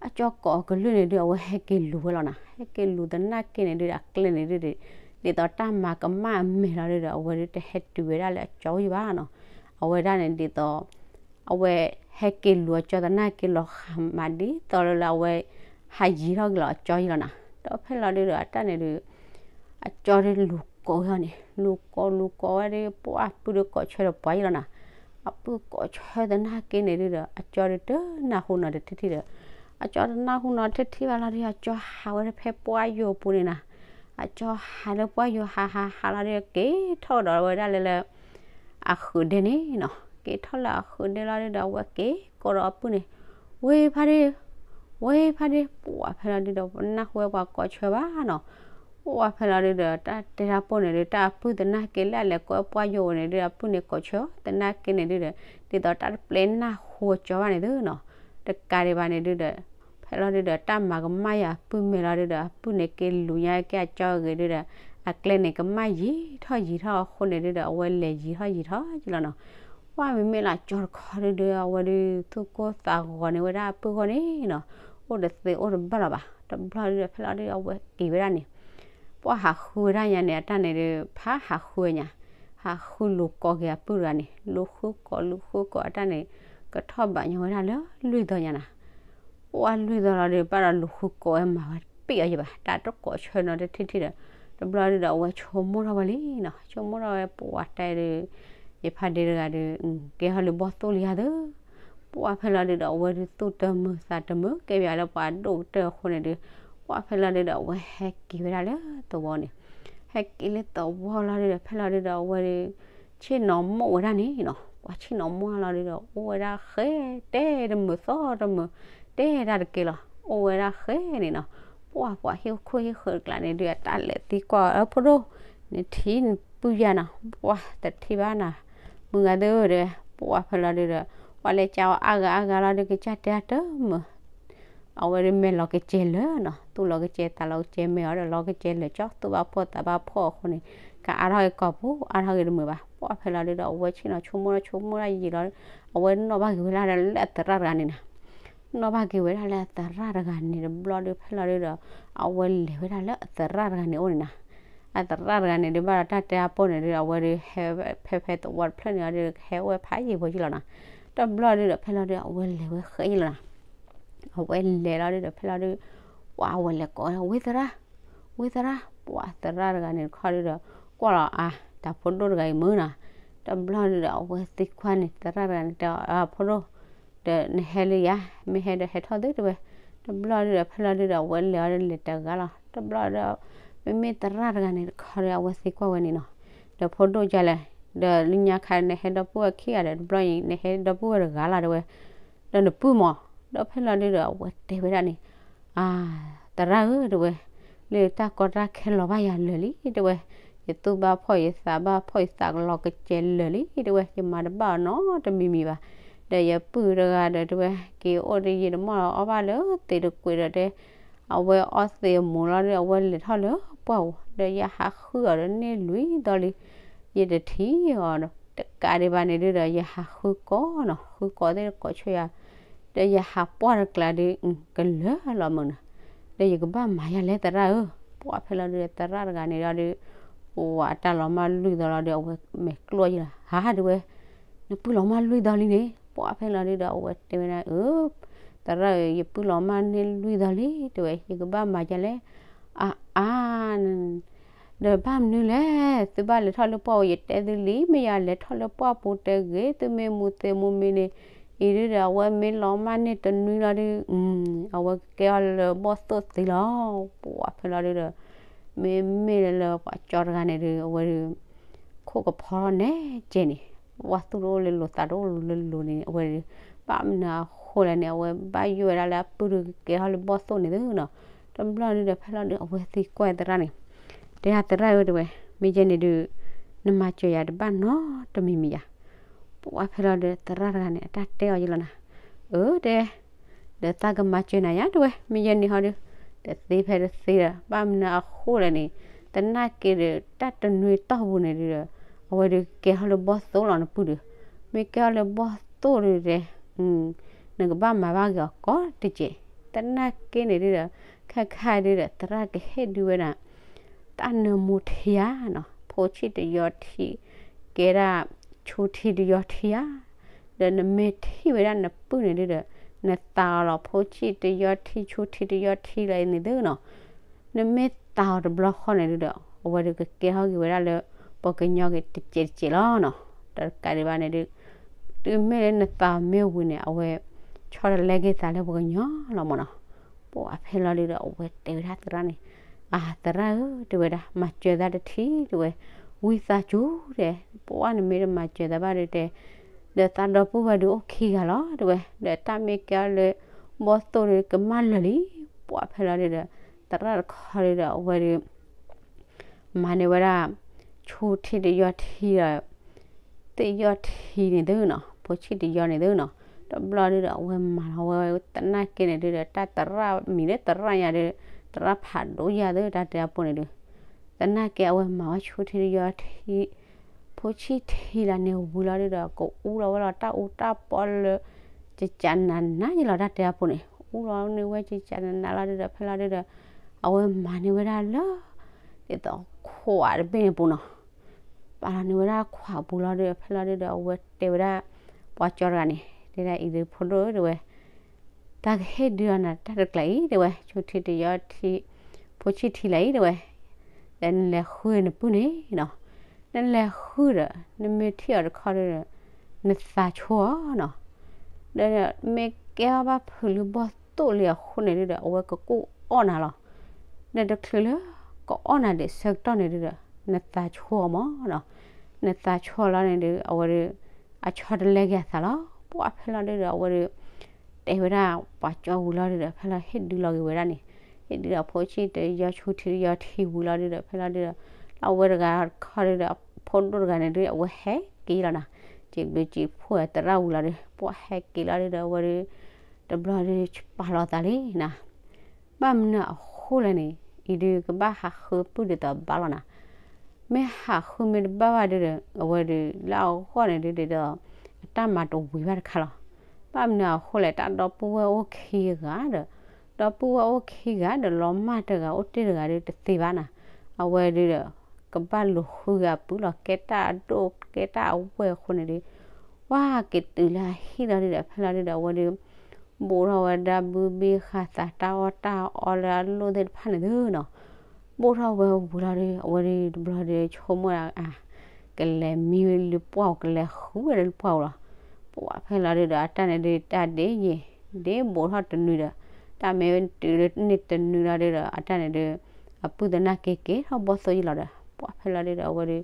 အကၠီကိးအကလုၢ်န့ၣ်ဒု အဝဲဟဲက့ၤလူၤဝဲလီၤနီၤ. ဟဲက့ၤလူၤသနာ်က့န့ၣ်ဒုဒီး အကျဲန့ၣ်ဒုဒီး ဒ်သိးတၢ်မၤကမၣ်အမဲာ်လီၤဒုဒီး အဝဲဒုတဟဲတုၤဝဲဒၣ်လၢအကၠီဝံၤဘၣ်နီၤ. အဝဲဒၣ်န့ၣ်ဒ်သိး အဝဲဟဲက့ၤလူၤအကၠီသနာ်က့လီၤဃးမး ဒ်သိးလၢအဝဲ ဟးယံၤထီၣ်က့ၤလီၤအကၠီယလီၤနီၤ. ဒီးဖဲလီၤဒုဒီး အတၢ်န့ၣ်ဒု အကၠီဒုလူၤကိးဝဲအီၤန့ၣ် လူၤကိးလူၤကိးဝဲဒု ပှၢ်အပုၢ်ဒုကိးဆၢဒီးပှၤယလီၤနီၤ. အပုၢ်ကိးဆၢသနာ်က့န့ၣ်ဒုဒီး အကၠီဒုတနၢ်ဟူနီတထံၣ်ဒီး အကၠီတနၢ်ဟူနီတထံၣ်ဘၣ်လီၤဒု အကၠီဟးဝဲဖဲပှၢ်ယိာ်ပူၤန့ၣ်နီၤ. အကၠီဟးလၢပှၢ်ယိာ် ဟးဟးဟးလီၤဒု က့ၤထီၣ်ကဒီးဝဲဒၣ်လၢလၢ အဃုာ်ဒဲန့ၣ်နီၤ. က့ၤထီၣ်လၢအဃုာ်ဒဲလီၤဒုဒီး အဝဲက့ၤကိးဒီးအပုၢ်န့ၣ် ဝ့ၢ်ဖါဒ့, ဝ့ၢ်ဖါဒ့, ပှၢ်ဖဲလီၤဒုဒီး နၢ်ဟူဝဲပှၤကိးဆၢဘၣ်နီၤ. ပှၢ်ဖဲလီၤဒုဒီး တၢ်တဲတၢ်ပိၢ်န့ၣ်ဒု တၢ်အပုၢ်သနာ်က့လၢအလဲၤကိးပှၢ်ယိာ်ဝဲန့ၣ်ဒု အပုၢ်န့ၣ်ကိးဆၢသနာ်က့န့ၣ်ဒုဒီး ဒ်သိးတၢ်တပျဲနၢ်ဟူအကၠီဘၣ်န့ၣ်သုနီၤ. တကးဒံးဘၣ်န့ၣ်ဒုဒီး ဖဲလီၤဒုဒီး တၢ်မၤကမၣ်ယၤအပုၢ်မဲာ်လီၤဒုဒီး အပုၢ်န့ၣ်က့ၤလူၤညါက့ၤအကၠီအဂ့ၤဒုဒီး အကျဲန့ၣ်ကမၣ်ယံၤထီၣ်ယံၤထီၣ်အဃိန့ၣ်ဒုဒီး အဝဲလဲၤယံၤထီၣ်ယံၤထီၣ်ယလီၤနီၤ. ပှၢ်မ့မ့ၢ်လၢအကၠီတခီဒုဒီး အဝဲဒု သူၣ်ကိၢ်သးဂီၤန့ၢ်ဝဲဒၣ်အပုၢ်အဂီၢ်န့ၣ်နီၤ. အိၣ်တသ့အိၣ်တဘၣ်လီၤဘၣ်. တဘျီဒုဒီး ဖဲလီၤဒု အဝဲက့ၤဝဲဒၣ်န့ၣ် ပှၢ်ဟးဃုဝဲဒၣ်ညါန့ၣ် အတၢ်န့ၣ်ဒု ဖးဟးဃုဝဲညါ, ဟးဃုလူၤကိးက့ၤအပုၢ်တဂၤန့ၣ် လူၤဃုကိးလူၤဃုကိး အတၢ်န့ၣ် ကထီၣ်ဘးညီဝဲဒၣ်လၢလွံၢ်သီညါနီၤ. ပှၢ်လွံၢ်သီလီၤဒု ဘၣ်ဒီးလူၤဃုကိးဝဲမၤဝဲတပ့ၢ်အီၤယဘၣ်, တၢ်တကိးဆၢနီတထံၣ်ထံၣ်ဒီး တဘျီဒုဒီး အဝဲဆိကမိၣ်ထီၣ်ဝဲလံနီၤ. ဆိကမိၣ်ထီၣ်ဝဲ ပှၢ်တဲဒု ယဖါဒ့တဂၤဒု ကဲထီၣ်လၢဘီၣ်သိၣ်လံဧါသၢ ပှၢ်ဖဲလီၤဒုဒီး အဝဲဒုသူၣ်တမုာ်သးတမုာ် ကဲပၠးလၢပှၤဒိၣ်ကတၢၢ်အဃိန့ၣ်ဒု ပှၢ်ဖဲလီၤဒုဒီး အဝဲဟဲက့ၤဝဲဒၣ်လၢသဝီန့ၣ်, ဟဲက့ၤလၢသဝီလီၤဒုဒီး ဖဲလီၤဒုဒီး အဝဲဒု ဆ့ၣ်နီၤမိၣ်ဝဲဒၣ်န့ၣ်နီၤ. ပှၢ်ဆ့ၣ်နီၤမိၣ်လီၤဒုဒီး အိၣ်ဝဲဒၣ်ဃဲ တဲတမုာ်သီတမုာ် တဲတၢ်တကဲလီၤ. အိၣ်ဝဲဒၣ်ဃဲန့ၣ်နီၤ. ပှၢ်ပှၤဟံၣ်ခိၣ်ဟံၣ်ဃၢၤတကျါန့ၣ်ဒု အတၢ်လဲၤသံကွၢ်အီၤ ဖိဒိၣ် နထံၣ်နပုၢ်ယါနီၤ. ပှၢ်တထံၣ်ဘၣ်နီၤ မုၢ်ဂၤသၢဒီး ပှၢ်ဖဲလီၤဒုဒီး ပှၢ်လဲၤကၠီအီၤအါဂၤအါဂၤလီၤဒု ကစၢ်တဲတမုာ် အဝဲဒု မဲာ်လီၤကစဲၤလၢာ်နီၤ, သူၣ်လီၤကစဲၤ သးလီၤကစဲၤ မဲာ်အီၤဒီး လီၤကစဲၤလၢာ် ကၠီသူၣ်ဘၣ်ဖှီၣ်သးဘၣ်ဖှီၣ်အဃိန့ၣ် ကအါထီၣ်က့ၤကိာ်ပူၤ အါထီၣ်က့ၤတမုာ်ဘၣ်. ပှၢ်ဖဲလီၤဒုဒီး အဝဲဆ့ၣ်နီၤဆိကမိၣ်ထီၣ်ဆိကမိၣ်ထီၣ်ယံာ်လီၤ, အဝဲနီၣ်ဘၣ်က့ၤဝဲဒၣ်လၢအသရၣ်တဂၤန့ၣ်နီၤ, နီၣ်ဘၣ်က့ၤဝဲဒၣ်လၢအသရၣ်တဂၤန့ၣ်တဘျီဒု ဖဲလီၤဒုဒီး အဝဲလဲၤဝဲဒၣ်လၢအသရၣ်တဂၤန့ၣ်အိၣ်န့ၣ်နီၤ. အသရၣ်တဂၤန့ၣ်ဒု ဘၣ်ဒီးတၢ်တဲအပိၢ်န့ၣ်ဒု အဝဲဒု ဟဲဖဲဖဲသဝီတဖျၢၣ်န့ၣ်အီၤဒု ဟဲအိၣ်ဝဲဖးယံာ်ဖိယံာ်လီၤနီၤ. တဘျီဒုဒီး ဖဲလီၤဒု အဝဲလဲၤဝဲဃဲယံာ်လီၤနီၤ. အဝဲလဲၤလီၤဒုဒီး ဖဲလီၤဒု ပှၢ်အဝဲလဲၤကိးဝဲ ဝ့ၢ်သရၣ်, ဝ့ၢ်သရၣ်, ပှၢ်သရၣ်တဂၤန့ၣ်တခီဒုဒီး ကွၢ်လီၤအါ တၢ်ဖိဒိၣ်တဂၤအံၤမုၢ်နီၤ. တဘျီဒုဒီး အဝဲသံကွၢ်န့ၣ် သရၣ်တဂၤန့ၣ် တဲအီၤ ဖိဒိၣ် ဒီးနဟဲလၢယၤ, မ့ၢ်ဟဲဒီးဟဲထီၣ်သုတဲဝဲ. တဘျီဒုဒီး ဖဲလီၤဒုဒီး အဝဲလဲၤအီၤဒီးလဲၤတဂၤလီၤ. တဘျီဒီး မ့မ့ၢ်သရၣ်တဂၤန့ၣ်တခီဒီး အဝဲသံကွၢ်ဝဲန့ၣ်နီၤ. ဒီးဖိဒိၣ်ကလဲၣ်, ဒီးလၢညါခါနဟဲဒီပုၢ်ဝဲၢ်ခံဂၤဒီး တဘျီအံၤ နဟဲဒီပုၢ်ဝဲၢ်တဂၤလီၤတဲဝဲ. ဒီးနပုၢ်မး, ဒီးဖဲလီၤဒုဒီး အဝဲတဲဝဲဒၣ်န့ၣ် အၢ သရၣ်ဧၢ တဲဝဲ, လၢတၢ်ကီတၢ်ခဲလီၤဘၣ်ယၤလၢာ်လံ တဲဝဲ, ယသူၣ်ဘၣ်ဖှီၣ် ယသးဘၣ်ဖှီၣ် ယသးကလီၤကစဲၤလၢာ်လံ တဲဝဲ, ယမၤတဘၣ်အီၤနီတမံၤမံၤဘၣ်. ဒီးယပုၢ်တဂၤဒီးတဲဝဲ က့ၤအိၣ်တယံာ်တမီၢ်ဒီး အီၣ်ဘၣ်လၢသံးတကွံာ်ဒီးတဲ, အဝဲအီသံးအမူးလီၤဒီး အဝဲလဲၤထီၣ်လၢပှၢ်ပူၤ ဒီးယဟးဃုအီၤဒီးန့ၢ်လွံၢ်သီလံ. ယတထံၣ်အီၤဒီး တကးဒံးဘၣ်န့ၣ်ဒုဒီး ယဟးဃုကိးနီၤ ဃုကိးသ့ၣ်တကိးဆိယၤ, ဒီးယဟးပှၢ်တကျါဒီး ကလၢာ်လီၤမုာ်နီၤ, ဒီးယကဘၣ်မၤယၤလဲၣ်သရၣ်ဧၢ, ပှၢ်ဖဲလီၤဒုဒီး သရၣ်တဂၤန့ၣ်ဒီး အိၣ်ဝဲတၢ်လီၤမၢ်လွံၢ်သီလီၤဒီး အဝဲမဲာ်ကျိၣ်ယလီၤ ဟးဒုဝဲ, နပုၢ်လီၤမၢ်လွံၢ်သီလံန့ၣ်, ပှၢ်ဖဲလီၤဒုဒီး အဝဲတဲဝဲဒၣ် အၢ သရၣ်ဧၢ ယပုၢ်လီၤမၢ်န့ၢ်လွံၢ်သီလံ တဲဝဲ ယကဘၣ်မၤယၤလဲၣ်, အါအါ ဒီးဘၣ်မနုၤလဲၣ် သုဘၣ်လဲၤထီၣ်လၢပှၢ်ပူၤ ယတဲသုလံ မ့ၢ်ယၤလဲၤထီၣ်လၢပှၢ်ပူၤတဂ့ၤ သုမ့ၢ်မူးသံးမူးမံၤန့ၣ်, အံၤဒုဒီး အဝဲမ့ၢ်လီၤမၢ်န့ၢ်တနွံလီၤဒု, အဝဲကကဲအီၤလၢဘီၣ်သိၣ်သံလီၤ, ပှၢ်ဖဲလီၤဒုဒီး, မ့မ့ၢ်လၢပှၤကၠီတဂၤန့ၣ်ဒု အဝဲဒု ခိၣ်ကဖီထီၣ်နဲကဲန့ၣ်, ဝၣ်သူၣ်တအိၣ်လၢလိၤသးတအိၣ်လၢလိၤန့ၣ် အဝဲဒု, ဘၣ်မနုၤအဃိလဲၣ်န့ၣ် အဝဲဘၣ်ယိၣ်ဝဲဒၣ်လၢအပုၢ်ဒုကကဲထီၣ်လၢဘီၣ်သိၣ်န့ၣ်သုနီၤ, တဘျီဒုဒီး ဖဲလီၤဒု အဝဲသံကွၢ်သရၣ်န့ၣ်, တဲဒၣ်သရၣ်ဧၢ တဲဝဲ, မ့ၢ်ယဲန့ၣ်ဒု, နမၤစၢၤယၤတဘၣ်နီတမံၤမံၤယၤ, ပှၢ်ဖဲလီၤဒု သရၣ်တဂၤန့ၣ် အတၢ်တဲအီၤယလီၤနၤ, အၢ တဲ ဒီးသးကမၤစၢၤနၤယါ တဲဝဲ, မ့ၢ်ယဲန့ၣ်ဟီဒု, တသ့ဖဲတသ့ဒီး ဘၣ်မနုၤအဃိလဲၣ်န့ၣ်, သနာ်က့ဒီး တၢ်တနွံတီၢ်ပူၤန့ၣ်ဒုဒီး, အဝဲဒုကကဲထီၣ်လၢဘီၣ်သိၣ်လီၤနပုၢ်ဒု, မ့ၢ်ကဲထီၣ်လၢဘီၣ်သိၣ်ဒုတဲ, နကဘၣ်မၤဘၣ်က့ၤအီၤကိးတကဲး, သနာ်က့န့ၣ်ဒုဒီး, ခဲခါဒုဒီး သရၣ်ကဟ့ၣ်ဒုဝဲဒၣ် တၢ်နၢမူထံဧါနီၤ, ဖိဆံၣ်တယီထံ, ကဲဒၣ် ဆူထံတယီထံဧါ, ဒီးနမ့ၢ်ထံၣ်ဝဲဒၣ်နပုၢ်န့ၣ်ဒုဒီး, နသးအီၤလီၤ ဖိဆံၣ်တယီထံဆူထံတယီထံလၢန့ၣ်သုနီၤ, နမ့ၢ်သးအီၤတဘျီဃီန့ၣ်ဒုဒီး အဝဲဒုကကဲထီၣ်က့ၤဝဲဒၣ်လၢ ပှၤကညီက့ၤတကဲးတကဲးလီၤနီၤ, တကးဒံးဘၣ်န့ၣ်ဒု, တုၤမ့ၢ်လၢနသးမ့ၢ်ဝံၤန့ၣ် အဝဲ ဆီတလဲက့ၤသးလၢပှၤကညီလီၤမၢ်နီၤ, ပှၢ်ဖဲလီၤဒုဒီး အဝဲတဲဝဲဒၣ်သရၣ်န့ၣ်, အသရၣ်ဧၢ တဲဝဲဒၣ် မၤစၢၤသးတထံၣ် တဲဝဲ, ဝံသးစူၤတဲ, ပှၢ်နမ့ၢ်တမၤစၢၤသးဘၣ်ဒုတဲ, ဒီးသးဒီပုၢ်ဝဲၢ်ဒုအိၣ်ခံဂၤလီၤ တဲဝဲ, ဒီးတၢ်မ့ၢ်ကဲအီၤလၢ ဘီၣ်သိၣ်ဒုကမၢလၢာ်လံ, ပှၢ်ဖဲလီၤဒုဒီး, သရၣ်တခီဒုဒီး အဝဲဒု မၤန့ၢ်ဝဲဒၣ် ဆူထံတယီထံဒီး သ့ၣ်ယီထံန့ၣ်သုနီၤ, ဖိဆံၣ်တယီန့ၣ်သုနီၤ, တဘျီဒုဒီး အဝဲမၤလီၤဝဲသနာ်က့န့ၣ်ဒုဒီး တၢ်သရၣ်မံၤလၢသရၣ်ညါဒု, သရၣ်ဖးဒိၣ်ယၤသုတၢ်တဲအပူၤန့ၣ်ဒု, သနာ်က့အဝဲမၤဝဲဆူထံတယီထံ ဖိဆံၣ်ထံလၢန့ၣ်ဝံၤလီၤဒုဒီး ကအူလီၤဝဲလီၤတၢ်အူတၢ်ပီလၢ ကကနးနးယလီၤတၢ်တဲအပူၤန့ၣ်, အူလီၤန့ၢ်ဝဲကကနးနးလီၤဒုဒီး ဖဲလီၤဒုဒီး အဝဲမၤန့ၢ်ဝဲဒၣ်လၢ ဒ်သိးခွးတဘ့ၣ်န့ၣ်ပူၤနီၤ, ပာ်လီၤန့ၢ်ဝဲဒၣ်ခွးပူၤလီၤဒုဒီး ဖဲလီၤဒုဒီး အဝဲတဲဝဲဒၣ် ပှၤကၠီတဂၤန့ၣ် တဲဒၣ်အံၤဒု ဖိဒိၣ်ဧၢ တဲဝဲ တၢ်ကဟ့ၣ်ဒုအီၤနၤတၢ်တကျါအံၤ တဲဝဲ, ဆူထံတယီထံ, ဖိဆံၣ်ထံလၢအံၤ တဲဝဲ, ဒီးနလဲၤဃုနပုၢ်န့ၣ်နီၤ, နလဲၤဃုဒီး နမ့ၢ်ထံၣ်အီၤတခီဒုဒီး နသးဆိအီၤနီၤ, ဒီးမ့ၢ်ကဲအီၤဘၣ်ဖုးလၢဘီၣ်သိၣ်လံအဃိန့ၣ်ဒုဒီး အဝဲကကူၣ်အီၣ်နၤလီၤ. ဒီးတချုးလၢကအီၣ်နၤဒံးဆၢကတီၢ်န့ၣ်ဒုဒီး နသးဆိအီၤမၢ်နီၤ, နသးဆိအီၤလီၤန့ၣ်ဒု အဝဲဒု အဆီတလဲက့ၤအသးလီၤ. ပှၢ်ဖဲလီၤဒုဒီး အဝဲဒု တဲဝဲဒၣ်ပှၤကၠီဝံၤလီၤဒုဒီး ဖဲလီၤဟ့ၣ်ဒုလီၤက့ၤဝဲဒၣ်န့ၣ်, ဟ့ၣ်ဒုဒီးဖိဆံၣ်တယီဆူထံတယီထံဝံၤလီၤဒုဒီး ဖဲလီၤဒုဒီး လၢအဝဲတဂၤတခီဒုဒီး အဖိဒိၣ်တဂၤန့ၣ်ဒု အဝဲဟဲက့ၤလီၤနၤ, ကံးဘျုးကံးဖှိၣ်သရၣ်ဝံၤလီၤဒု ပှၢ်ဟဲက့ၤလီၤဒုဒီး အဝဲဒု တဘျီဒု ပာ်လီၤသးလံနၤ ဘၣ်မနုၤအဃိလဲၣ်န့ၣ် အံၤဒုကဘၣ်ဟးဃုပုၢ်ဒ်သိးဘၣ်လီၤနၤ, မ့ၢ်ဟးဃုမ့ၢ်တဘၣ်ဘၣ်ဒုဒီး အဝဲဒု လၢအဂီၢ်န့ၣ်ဒုဒီး အတၢ်မၤတဝံၤဘၣ်တခါလီၤ. ဘၣ်မနုၤအဃိလဲၣ် တၢ်ဒီပုၢ်ဝဲၢ်အိၣ်ခံဂၤဒီး ဒီပုၢ်ဝဲၢ်အိၣ်ခံဂၤဒီး လီၤမၢ်တဂၤအိၣ်တ့ၢ်တဂၤဒုတသ့ဘၣ်နၤ, အဝဲဒုဒီး ကဘၣ်လူၤဃုဂၤပုၢ်လီၤ ကဲတၢ်အဒိၣ်ကဲတၢ်အဝဲၢ်အဃိန့ၣ်ဒု ပှၢ်က့ၤတုၤလၢအဟံၣ်လီၤဒုဒီး ဖဲလီၤဒုဒီး အဝဲဒု ဘိၣ်ထီၣ်ဝဲဒၣ်ဘုဘ့ၣ်ဃာ်သးတၢ်အီၣ်တၢ်အီလၢအလိၣ်သ့ၣ်တဖၣ်န့ၣ်သုနီၤ, ဘိၣ်ထီၣ်ဝဲဝံၤလီၤဒု အဝဲဒုတဘျီဒု ဆိကမိၣ်ဒၣ် ကလဲၤမံလၢပှၢ်ပူၤ ကလဲၤဃုဝဲဒၣ်လၢပှၢ်ပူၤလီၤ. ပှၢ်ဖဲလီၤဒုဒီး အတၢ်န့ၣ်ဒု တၢ်ဒ့ယံာ် ဒ့ဘိၣ်ထီၣ်တနွံဒီး တၢ်မ့ၢ်တုၤလၢန့ၢ်တနွံလီၤဒုဒီး အတၢ်န့ၣ်ဒု အပုၢ်သနာ်က့က့ၤထီၣ်ဘီၣ်သိၣ်ယလီၤဒီး ပှၢ်ဖဲလီၤဒုဒီး အဝဲဒု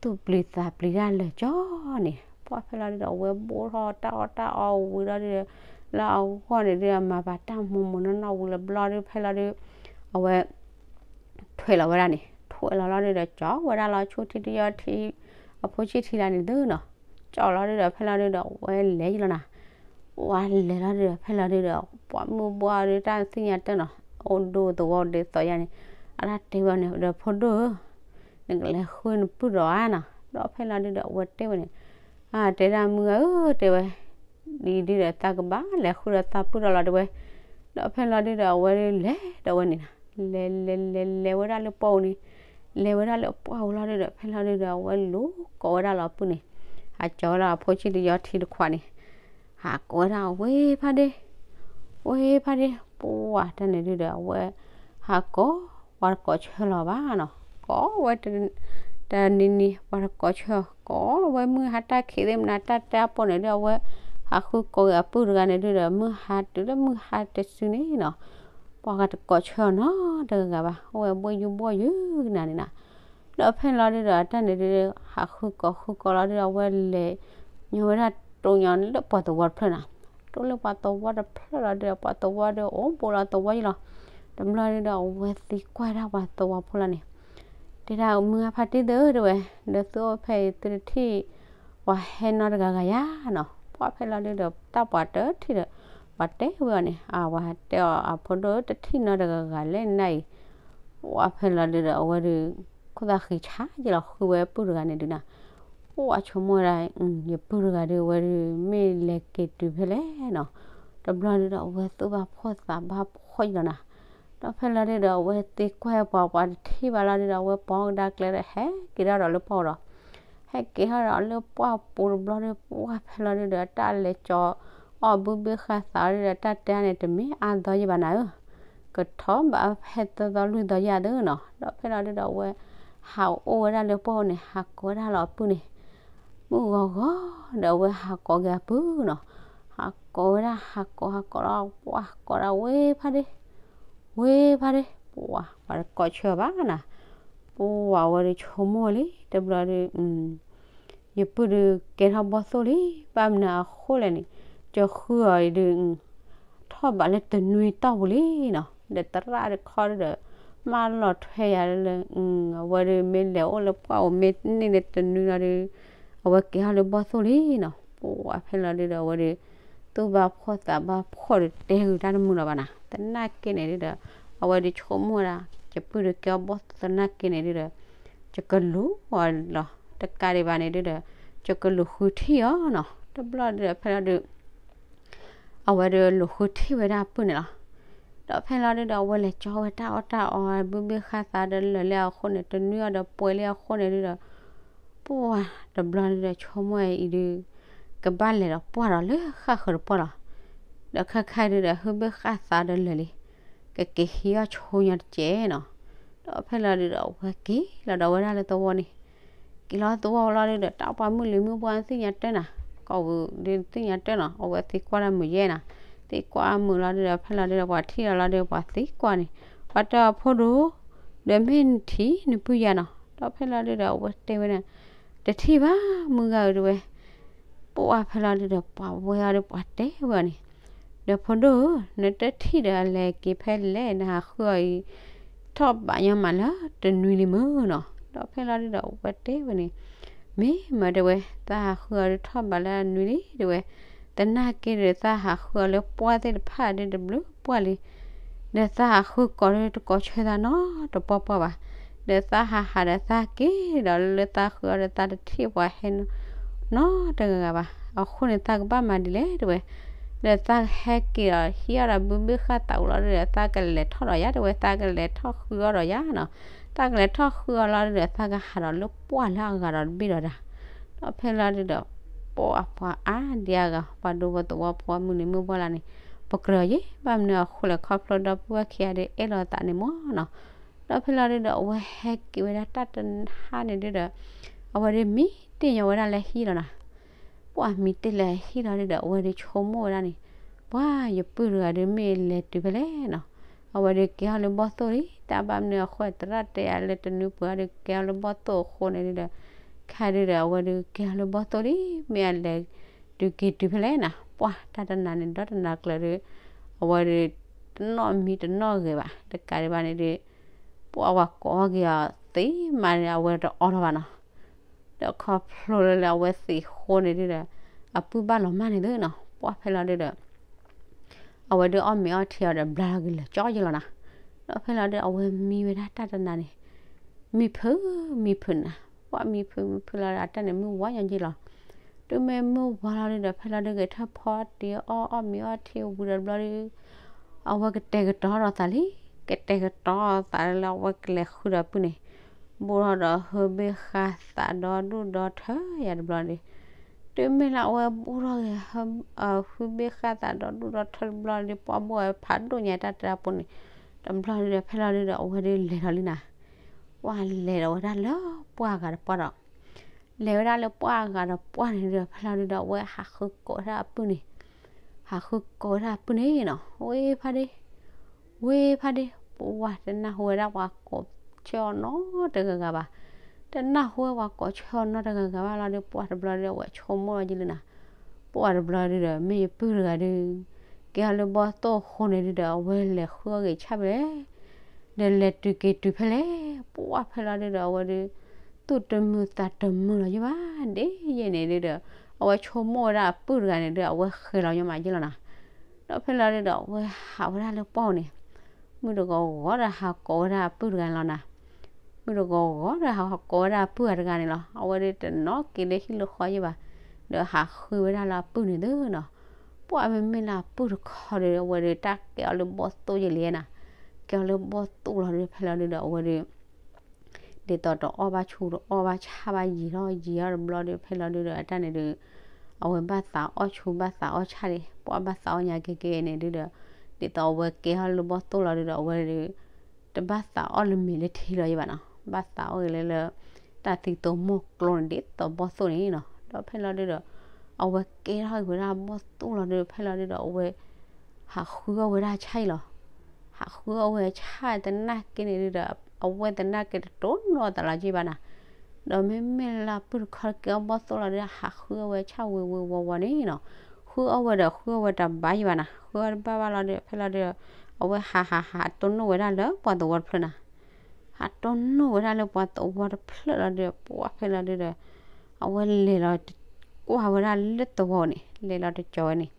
သူၣ်ပျံၤသးပျံၤတၢ်လၢာ်ကၠီန့ၣ် ပှၢ်ဖဲလီၤဒုဒီး အဝဲဘိၣ်ထီၣ်တၢ်အီၣ်တၢ်အီဝံၤလီၤဒုဒီး လၢအဂီၢ်န့ၣ်ဒု အမၤဘၣ်တၢ်မူးမူးနီၢ်နီၢ်ဝံၤလီၤဘျီဒု ဖဲလီၤဒု အဝဲ ထွဲလီၤဝဲဒၣ်န့ၣ် ထွဲလီၤလီၤဒုဒီး ကၠီဝဲဒၣ်လီၤဆူထံတယီထံ အဖိဆံၣ်ထံလၢန့ၣ်သုနီၤ. ကၠီလီၤဒုဒီး ဖဲလီၤဒုဒီး အဝဲလဲၤယလီၤနၤ, ဝဲလဲၤလီၤဒုဒီး ဖဲလီၤဒုဒီး ပှၤမုၢ်ဘှီဒု တၢ်သ့ၣ်ညါတၢ်နီၤ အိၣ်ဒိသဝီဒ်သိးယါန့ၣ် အတၢ်တဲဝဲန့ၣ်ဒီး ဖိဒိၣ်ဧၢ, နကလဲၤဃုနပုၢ်ဒီးဧါနီၤ. ဒီးဖဲလီၤဒုဒီး အဝဲတဲဝဲန့ၣ် အတဲဒၣ်မုၢ်ဂၤဧၢ တဲဝဲ, ဒ်ဒုဒီး သးကဘၣ်လဲၤဃုဒီးသးပုၢ်ဒီးလီၤ တဲဝဲ. ဒီးဖဲလီၤဒုဒီး အဝဲဒုလဲၤဒီးဝဲန့ၣ်နီၤ, လဲၤလဲၤလဲၤလဲၤဝဲဒၣ်လၢပှၢ်ပူၤန့ၣ်, လဲၤဝဲဒၣ်လၢပှၢ်ပူၤလီၤဒုဒီး ဖဲလီၤဒုဒီး အဝဲလူၤကိးဝဲဒၣ်လီၤအပုၢ်န့ၣ်, ဟးကၠီၤဝဲဒၣ်အဖိဆံးတယီထံတခွးန့ၣ်, ဟးကိးဝဲဒၣ် ဝ့ဖါဒ့, ဝ့ဖါဒ့, ပှၢ်တၢ်န့ၣ်ဒုဒီး အဝဲ ဟးကိး ပှၤတကိးဆၢလီၤဘၣ်နီၤ, ကိးဝဲ တနံၤနံၤ ပှၤတကိးဆၢ, ကိးဝဲမုၢ်ဟါတၢ်ခံးသ့ၣ်မနၤ တၢ်တဲအပိၢ်န့ၣ်ဒု အဝဲ ဟးဃုကိးက့ၤအပုၢ်တဂၤန့ၣ်ဒုဒီး မုၢ်ဟါတုၤလၢမုၢ်ဟါတစုန့ၣ်နီၤ, ပှၤဂၤတကိးဆၢနီတဂၤဂၤဘၣ်, အိၣ်ဝဲဘှီယူၢ်ဘှီယူၢ်ကနၤန့ၣ်နီၤ. ဒီးဖဲလီၤဒုဒီး တၢ်န့ၣ်ဒု ဟးဃုကိးဃုကိးလီၤဒုဒီး အဝဲလဲၤ ညီဝဲဒၣ်တိၢ်ညီလၢပှၤသဝီတဖျၢၣ်နီၤ, တိၢ်လၢပှၤသဝီတဖျၢၣ်လီၤဒုဒီး ပှၤသဝီဒုအိၣ်ဘူးလီၤသဝီယံလီၤ. တဘျီဒုဒီး အဝဲသံကွၢ်ဒၣ်ပှၤသဝီဖိလီၤန့ၣ်, တဲဒၣ်မုၢ်ဂၤဖါတံၢ်သၢတဲဝဲ, ဒီးသုအိၣ်ဖဲအံၤသုတထံၣ် ပှၤဟဲနီတဂၤဂၤယါနီၤ. ပှၢ်ဖဲလီၤဒုဒီး တၢ်ပှၤတထံၣ်ဒီး ပှၤတဲဝဲအီၤန့ၣ်, အဝဲတဲအီၤ အဖိဒိၣ်တထံၣ်နီတဂၤဂၤလဲၣ်နၤအံၤ. ပှၢ်ဖဲလီၤဒုဒီး အဝဲဒု ခိၣ်သၣ်ဃံဆါယံလီၤ ဃုဝဲပုၢ်တဂၤန့ၣ်ဒုနီၤ, ပှၢ်ဆိကမိၣ်ဝဲဒၣ် ယပုၢ်တဂၤဒု အဝဲဒု မ့ၢ်လဲၤက့ၤတုၤဖဲလဲၣ်နီၤ. တဘျီဒုဒီး အဝဲသူၣ်ဘၣ်ဖှီၣ်သးဘၣ်ဖှီၣ်ယံလီၤနၤ. ဒီးဖဲလီၤဒုဒီး အဝဲသံကွၢ်ပှၤ ပှၤတထံၣ်ဘၣ်လီၤဒုဒီး အဝဲပိာ်ကဒါကျဲဒီး ဟဲက့ၤထီၣ်ဒီးလၢပှၢ်ဒီး ဟဲက့ၤထီၣ်ဒီးလၢပှၢ်ပူၤတဘျီဒု ပှၢ်ဖဲလီၤဒုဒီး တၢ်လဲၤကၠီၤအီၣ်ဘုဘ့ၣ်ဃာ်သးဒုဒီး တၢ်တဲန့ၣ် တမ့ၢ်အါသီယံဘၣ်နၤဧၢ, ကထီၣ်ဘးဖဲသၢသီလွံၢ်သီယံသ့နီၤ. ဒီးဖဲလီၤဒုဒီး အဝဲ ဟးအိၣ်ဝဲဒၣ်လၢပှၢ်န့ၣ် ဟးကိးဝဲဒၣ်လီၤအပုၢ်န့ၣ် မုၢ်ဂီၤဂီၤဒီး အဝဲဟးကိးက့ၤအပုၢ်နီၤ, ဟးကိးဝဲဒၣ် ဟးကိး ဟးကိးလီၤ ပှၢ်ကိးဒၣ် ဝ့ဖါဒ့, ဝ့ဖါဒ့, ပှၢ် ပှၤတကိးဆၢဘၣ်နၤ, ပှၢ်ဝဲဒုဆိကမိၣ်လံ တဘျီဒု ယပုၢ်ဒုကဲထီၣ်ဘီၣ်သိၣ်လံ, ဘၣ်မနုၤအဃိလဲၣ်န့ၣ်, ကဃုအီၤအံၤဒု ထီၣ်ဘးလၢတနွံတီၢ်ပူၤလံနီၤ, ဒီးသရၣ်တခီဒုဒီး မၢလီၤထွဲယၤလၢ အဝဲဒု မ့ၢ်လဲၤအိၣ်လၢပှၢ်အိၣ် မ့ၢ်န့ၢ်လၢတနွံလီၤဒု အဝဲက့ၤထီၣ်လၢဘီၣ်သိၣ်လံနီၤ. ပှၢ်ဖဲလီၤဒုဒီး အဝဲဒု သူၣ်ဘၣ်ဖှီၣ်သးဘၣ်ဖှီၣ်ဒီး တဲဂုာ်တၢ်တမုာ်လီၤဘၣ်နၤ, သနာ်က့န့ၣ်ဒုဒီး အဝဲဒုဆိကမိၣ်ဝဲဒၣ် ယပုၢ်ဒုကဲအီၤဘီၣ်သိၣ် သနာ်က့န့ၣ်ဒုဒီး ယကလူၤအီၤလီၤ, တကးဒံးဘၣ်န့ၣ်ဒုဒီး ယကလူၤဃုထံၣ်အီၤနီၤ. တဘျီဒုဒီး ဖဲလီၤဒု အဝဲဒုလူၤဃုထံၣ်ဝဲဒၣ်အပုၢ်န့ၣ်လီၤ. ဒီးဖဲလီၤဒုဒီး အဝဲလဲၤကၠီဝဲတၢ်အီၣ်တၢ်အီ ဘုဘ့ၣ်ဃာ်သးဒီးလၢာ်လံအဃိန့ၣ် တနွံအီၤဒီးပှဲၤလံအဃိန့ၣ်ဒုဒီး ပှၢ်တဘျီဒုဒီး ဆိကမိၣ်အံၤဒု ကဘၣ်လဲၤဒီးပှၢ်ဒီးလၢဃၣ်ဃၢၤတပှၢ်လီၤ. ဒီးခဲခါဒုဒီး ဟုဘ့ၣ်ဃာ်သးဒီးလၢာ်လံ ကက့ၤဟံးအီၣ်ဆိညါတကဲးနီၤ. ဒီးဖဲလီၤဒုဒီး အဝဲက့ၤလီၤဒီးဝဲဒၣ်လၢသဝီန့ၣ် က့ၤလီၤသဝီလီၤဒုဒီး တၢ်ပှၤမုၢ်လံၤမုၢ်ပှၢ်သ့ၣ်ညါတၢ်နၤ, ကိးဝံၤဒုသ့ၣ်ညါတၢ်နီၤ, အဝဲသံကွၢ်တၢ်မုာ်ယဲၢ်နၤ, သံကွၢ်မုာ်လီၤဒုဒီး ဖဲလီၤဒုဒီး ပှၤထံၣ်လီၤလီၤဒုဒီး ပှၤသံကွၢ်န့ၣ် ပှၤတဲအီၤဖိဒိၣ် ဒီးမ့ၢ်နထံၣ်နပုၢ်ယါနီၤ. ဒီးဖဲလီၤဒုဒီး အဝဲတဲဝဲဒၣ် တထံၣ်ဘၣ်မုၢ်ဂၤဧၢ တဲဝဲ ပှၢ်ဖဲလီၤဒုဒီး ပှၤဝဲအီၤဒီးပှၤတဲဝဲအီၤန့ၣ် ဒီးဖိဒိၣ်ဧၢ နတထံၣ်ဒီးအလဲၤက့ၤဖဲလဲၣ် နဟးဃုအီၤအံၤ ထီၣ်ဘးညီမးလၢတနွံလံမုၢ်နီၤ. ဒီးဖဲလီၤဒုဒီး အဝဲတဲဝဲန့ၣ် မ့ၢ်မး တဲဝဲ သးဟးဃုအီၤဒီးထီၣ်ဘးလၢအနွံလံ တဲဝဲ, သနာ်က့ဒီး သးဟးဃုအီၤလၢပှၢ်သ့ၣ်တဖၣ်ဒုတဘျုးပှၢ်လံ ဒီးသးဟးဃုကိးဒီးတကိးဆၢသးနီတပှၢ်ပှၢ်ဘၣ်. ဒီးသးဟးဟးဒီးသးက့ၤဒီးလၢသးဃုအီၤဒီးသးတထံၣ်ပှၤဟဲနီၤ နီတဂၤဂၤဘၣ်. အဃိန့ၣ်သးကဘၣ်မၤဒ်လဲၣ် တဲဝဲ. ဒီးသးဟဲက့ၤဒီးဟံးအီၣ်ဒီးဘုဘ့ၣ်ဃာ်သးဝံၤလီၤဒုဒီး သးကလဲၤထီၣ်ဒီးယၤ တဲဝဲ, သးကလဲၤထီၣ်ဃုအီၣ်ဒီးယၤနီၤ. သးကလဲၤထီၣ်ဃုအီၣ်လီၤဒုဒီး သးကဟးဒီးလၢပှၢ်လၢအဂၤဒီးတဘ့ၣ်ဒီးတၢ်. ဒီးဖဲလီၤဒုဒီး ပှၢ်ပှၤအါဒံအါဂၤ ပှၤဒူဖိသဝီဖိမုၢ်လံၤမုၢ်ပှၢ်လၢ်န့ၣ် ပကြၢးယဲၢ် ဘၣ်မနုၤအဃိလဲၣ် ခီဖျိဒီပုၢ်ဝဲၢ်ခံဂၤဒုအဲၣ်လီၤသးန့ၣ်မ့ၢ်နီၤ. ဒီးဖဲလီၤဒုဒီး အဝဲဟဲက့ၤဝဲဒၣ်တၢ်တဟါန့ၣ်ဒုဒီး အဝဲဒုမံတ့ၢ်ညီဝဲဒၣ်လၢဟံၣ်လီၤနီၤ. ပှၢ်မံတ့ၢ်လၢဟံၣ်လီၤဒုဒီး အဝဲဒုဆိကမိၣ်ဝဲဒၣ်န့ၣ် ပှၢ်ယပုၢ်တဂၤဒုမ့ၢ်လဲၤတုၤဖဲလဲၣ်နီၤ. အဝဲဒုက့ၤထီၣ်လၢဘီၣ်သိၣ်လံ တၢ်ဘၣ်မနုၤအဃိ သရၣ်တဲယၤလၢတနွံပှဲၤဒုက့ၤထီၣ်လၢဘီၣ်သိၣ်အဃိန့ၣ်ဒုဒီး ခဲဒုဒီး အဝဲဒုက့ၤထီၣ်လၢဘီၣ်သိၣ်လံ မ့ၢ်အလဲၤဒုက့ၤတုၤဖဲလဲၣ်နီၤ. ပှၢ်တၢ်တနၤန့ၣ်ဒီတနၤကျၢၤဒု အဝဲဒု တနီၣ်မံတနီၣ်ဂဲၤဘၣ် တကးဒံးဘၣ်န့ၣ်ဒု ပှၢ်ဝဲကိးက့ၤအီၤသ့မးန့ၣ် အဝဲတအီလီၤဘၣ်နီၤ. ဒီးခီဖျိလၢလၢအဝဲသံးဃိန့ၣ်ဒုဒီး အပုၢ်ဘၣ်လီၤမၢ်န့ၣ်သုနီၤ, ပှၢ်ဖဲလီၤဒုဒီး အဝဲဒုးအီၣ်မ့ၤအီထံအီဒီးဘျါလီၤက့ၤလၢာ်ကၠီယဲလီၤနီၤ. ဒီးဖဲလီၤဒုးအဝဲမံဝဲဒၣ်တၢ်တနၤန့ၣ် မံဖုးမံဖုးနၤ, ပှၢ်မံဖုးမံဖုးလီၤဒီး အတၢ်န့ၣ်မုၢ်ဝါညီယဲလီၤ. တုၤမ့ၢ်မုၢ်ဝါလီၤဒုဒီး ဖဲလီၤဒုးဂဲၤထၢၣ်ဖီတ့ၢ်အီၣ်အီၣ်မ့ၤအီထံဝံၤဒီးတဘျီဒုး အဝဲကတဲာ်ကတီၤဒီးသးလံ, ကတဲာ်ကတီၤသးလၢအဝဲကလဲၤဃုဒီးအပုၢ်န့ၣ် ဘိၣ်ထီၣ်ဒီးဟုဘ့ၣ်ဃာ်သးဒီဒူၣ်ဒီထၢယၤတဘျီဒုး တုၤမ့ၢ်လၢအဝဲဘိၣ်ထီၣ်ဂ့ၤ ဟုဘ့ၣ်ဃာ်သးဒီဒူၣ်ဒီထၢတဘျီဒုး ပှၢ်ဘိၣ်ဝဲဖးဒိၣ်ညါတၢ်တၢ်ပူၤန့ၣ် တဘျီဒုးဒီး ဖဲလီၤဒုဒီး အဝဲဒုးလဲၤလီၤလံနၤ, ပှၢ်လဲၤဒီးဝဲဒၣ်လၢပှၢ်ဂၤဒီးပှၢ်ဒီး လဲၤဝဲဒၣ်လၢပှၢ်ဂၤဒီးပှၢ်န့ၣ်ဒုဒီး ဖဲလီၤဒုဒီး အဝဲဟးဃုကိးဝဲဒၣ်အပုၢ်န့ၣ် ဟးဃုကိးဝဲဒၣ်အပုၢ်န့ၣ်နီၤ, ဝ့ၢ်ဖါဒ့ ဝ့ၢ်ဖါဒ့, ပှၢ်တနၢ်ဟူဝဲဒၣ်ပှၤကိးဆၢအီၤနီတဂၤဂၤဘၣ်. တနၢ်ဟူဝဲပှၤကိးဆၢအီၤနီတဂၤဂၤဘၣ်လီၤဒုး ပှၢ်တဘျီဒုး အဝဲဆိကမိၣ်လီၤယဲလံနၤ, ပှၢ်တဘျီဒုဒီး မ့ၢ်ယပုၢ်တဂၤဒုး ကဲအီၤလၢဘီၣ်သိၣ်အဃိန့ၣ်ဒုဒီး အဝဲလဲၤဃုအီၣ်ဂ့ၤဆၣ်ဖဲလဲၣ် ဒီးလဲၤတုၤက့ၤတုၤဖဲလဲၣ်, ပှၢ်ဖဲလီၤဒုဒီး အဝဲဒုး သူၣ်တမုာ်သးတမုာ်လီၤယဲဘၣ်, ဒ်ယဲန့ၣ်ဒုဒီး အဝဲဆိကမိၣ်ဝဲဒၣ်အပုၢ်တဂၤန့ၣ်ဒုး အဝဲဃဲၤလီၤညီမးယဲလီၤနၤ. ဒီးဖဲလီၤဒုဒီး အဝဲဟးဝဲဒၣ်လၢပှၢ်န့ၣ် မုၢ်တဂီၤဂီၤဒီးဟးကိးဝဲဒၣ်အပုၢ်တဂၤန့ၣ်လီၤနၤ. မုၢ်တဂီၤဂီၤဒီးဟးကိးဝဲဒၣ်အပုၢ်အတဂၤန့ၣ်လီၤ. အဝဲဒုးတနီၣ်က့ၤလၢဟံၣ်လၢဃီယဲဘၣ်, ဒီးဟးဃုဝဲဒၣ်လၢအပုၢ်န့ၣ်သုနီၤ. ပှၢ်မ့မ့ၢ်လၢအပုၢ်တခီဒီး အဝဲဒုးတၢ်ကဲအီၤလၢဘီၣ်သိၣ်ယဲလံနၤ, ကဲအီၤလၢဘီၣ်သိၣ်လီၤဒုး ဖဲလီၤဒုဒီး အဝဲဒုး ဒ်သိးတအီၣ်ဘၣ်ဆူၣ်တအီၣ်ဘၣ်ဆၣ်ဘၣ်ယံာ်ထီၣ်ယံာ်ထီၣ်တဘျီဒီး ဖဲလီၤဒုဒီး အတၢ်န့ၣ်ဒုး အဝဲဘၣ်သးအီၣ်ဆူၣ်ဘၣ်သးအီၣ်ဆၣ်န့ၣ် ပှၢ်ဘၣ်သးအီၣ်ညါကဲကဲန့ၣ်ဒုဒီး ဒ်သိးအဝဲကဲထီၣ်လၢဘီၣ်သိၣ်လီၤဒုဒီး အဝဲဒုး တဘၣ်သးအီၣ်လၢမ့ၤလၢထံလီၤယဲဘၣ်နီၤ, ဘၣ်သးအီၣ်ဂ့ၤလၢလၢ တၢ်သံသိမိၢ်ကျိန့ၣ် ဒ်သိးဘီၣ်သိၣ်န့ၣ်နီၤ. ဒီးဖဲလီၤဒုဒီး အဝဲကဲထီၣ်ဂ့ၤဝဲဒၣ်ဘီၣ်သိၣ်လီၤဒုဒီး ဖဲလီၤဒုဒီး အဝဲ ဟးဃုအီၣ်ဝဲဒၣ်ဆၣ်အံၤလီၤ. ဟးဃုအီၣ်ဝဲဆၣ်သနာ်က့န့ၣ်ဒုဒီး အဝဲသနာ်က့တတိၢ်နီၣ်သးလီၤက့ဘၣ်နၤ. ဒီးမ့မ့ၢ်လၢအပုၢ်တခီကဲအီၣ်ဘီၣ်သိၣ်လီၤဒုဒီး ဟးဃုအီၣ်ဝဲဆၣ်ဝ့ၤဝ့ၤဝီၤဝီၤန့ၣ်နီၤ. ဃုအီၣ်ဝဲဒီးဃုအီၣ်ဝဲတဘၣ်ယဲဘၣ်နၤ. ဃုအီၣ်တဘၣ်ဘၣ်လီၤဒုဒီး ဖဲလီၤဒုဒီး အဝဲဟးဟးဟးတိၢ်နီၣ်ဝဲဒၣ်လၢပှၤသဝီတဖျၢၣ်နၤ. ဟးတိၢ်နီၣ်ဝဲဒၣ်လၢပှၤသဝီတဖျၢၣ်လီၤဒုဒီး ပှၢ်ဖဲလီၤဒုဒီး အဝဲလဲၤလီၤကွၢ်ဝဲဒၣ်လၢသဝီန့ၣ် လဲၤလီၤတကီၤဝဲန့ၣ်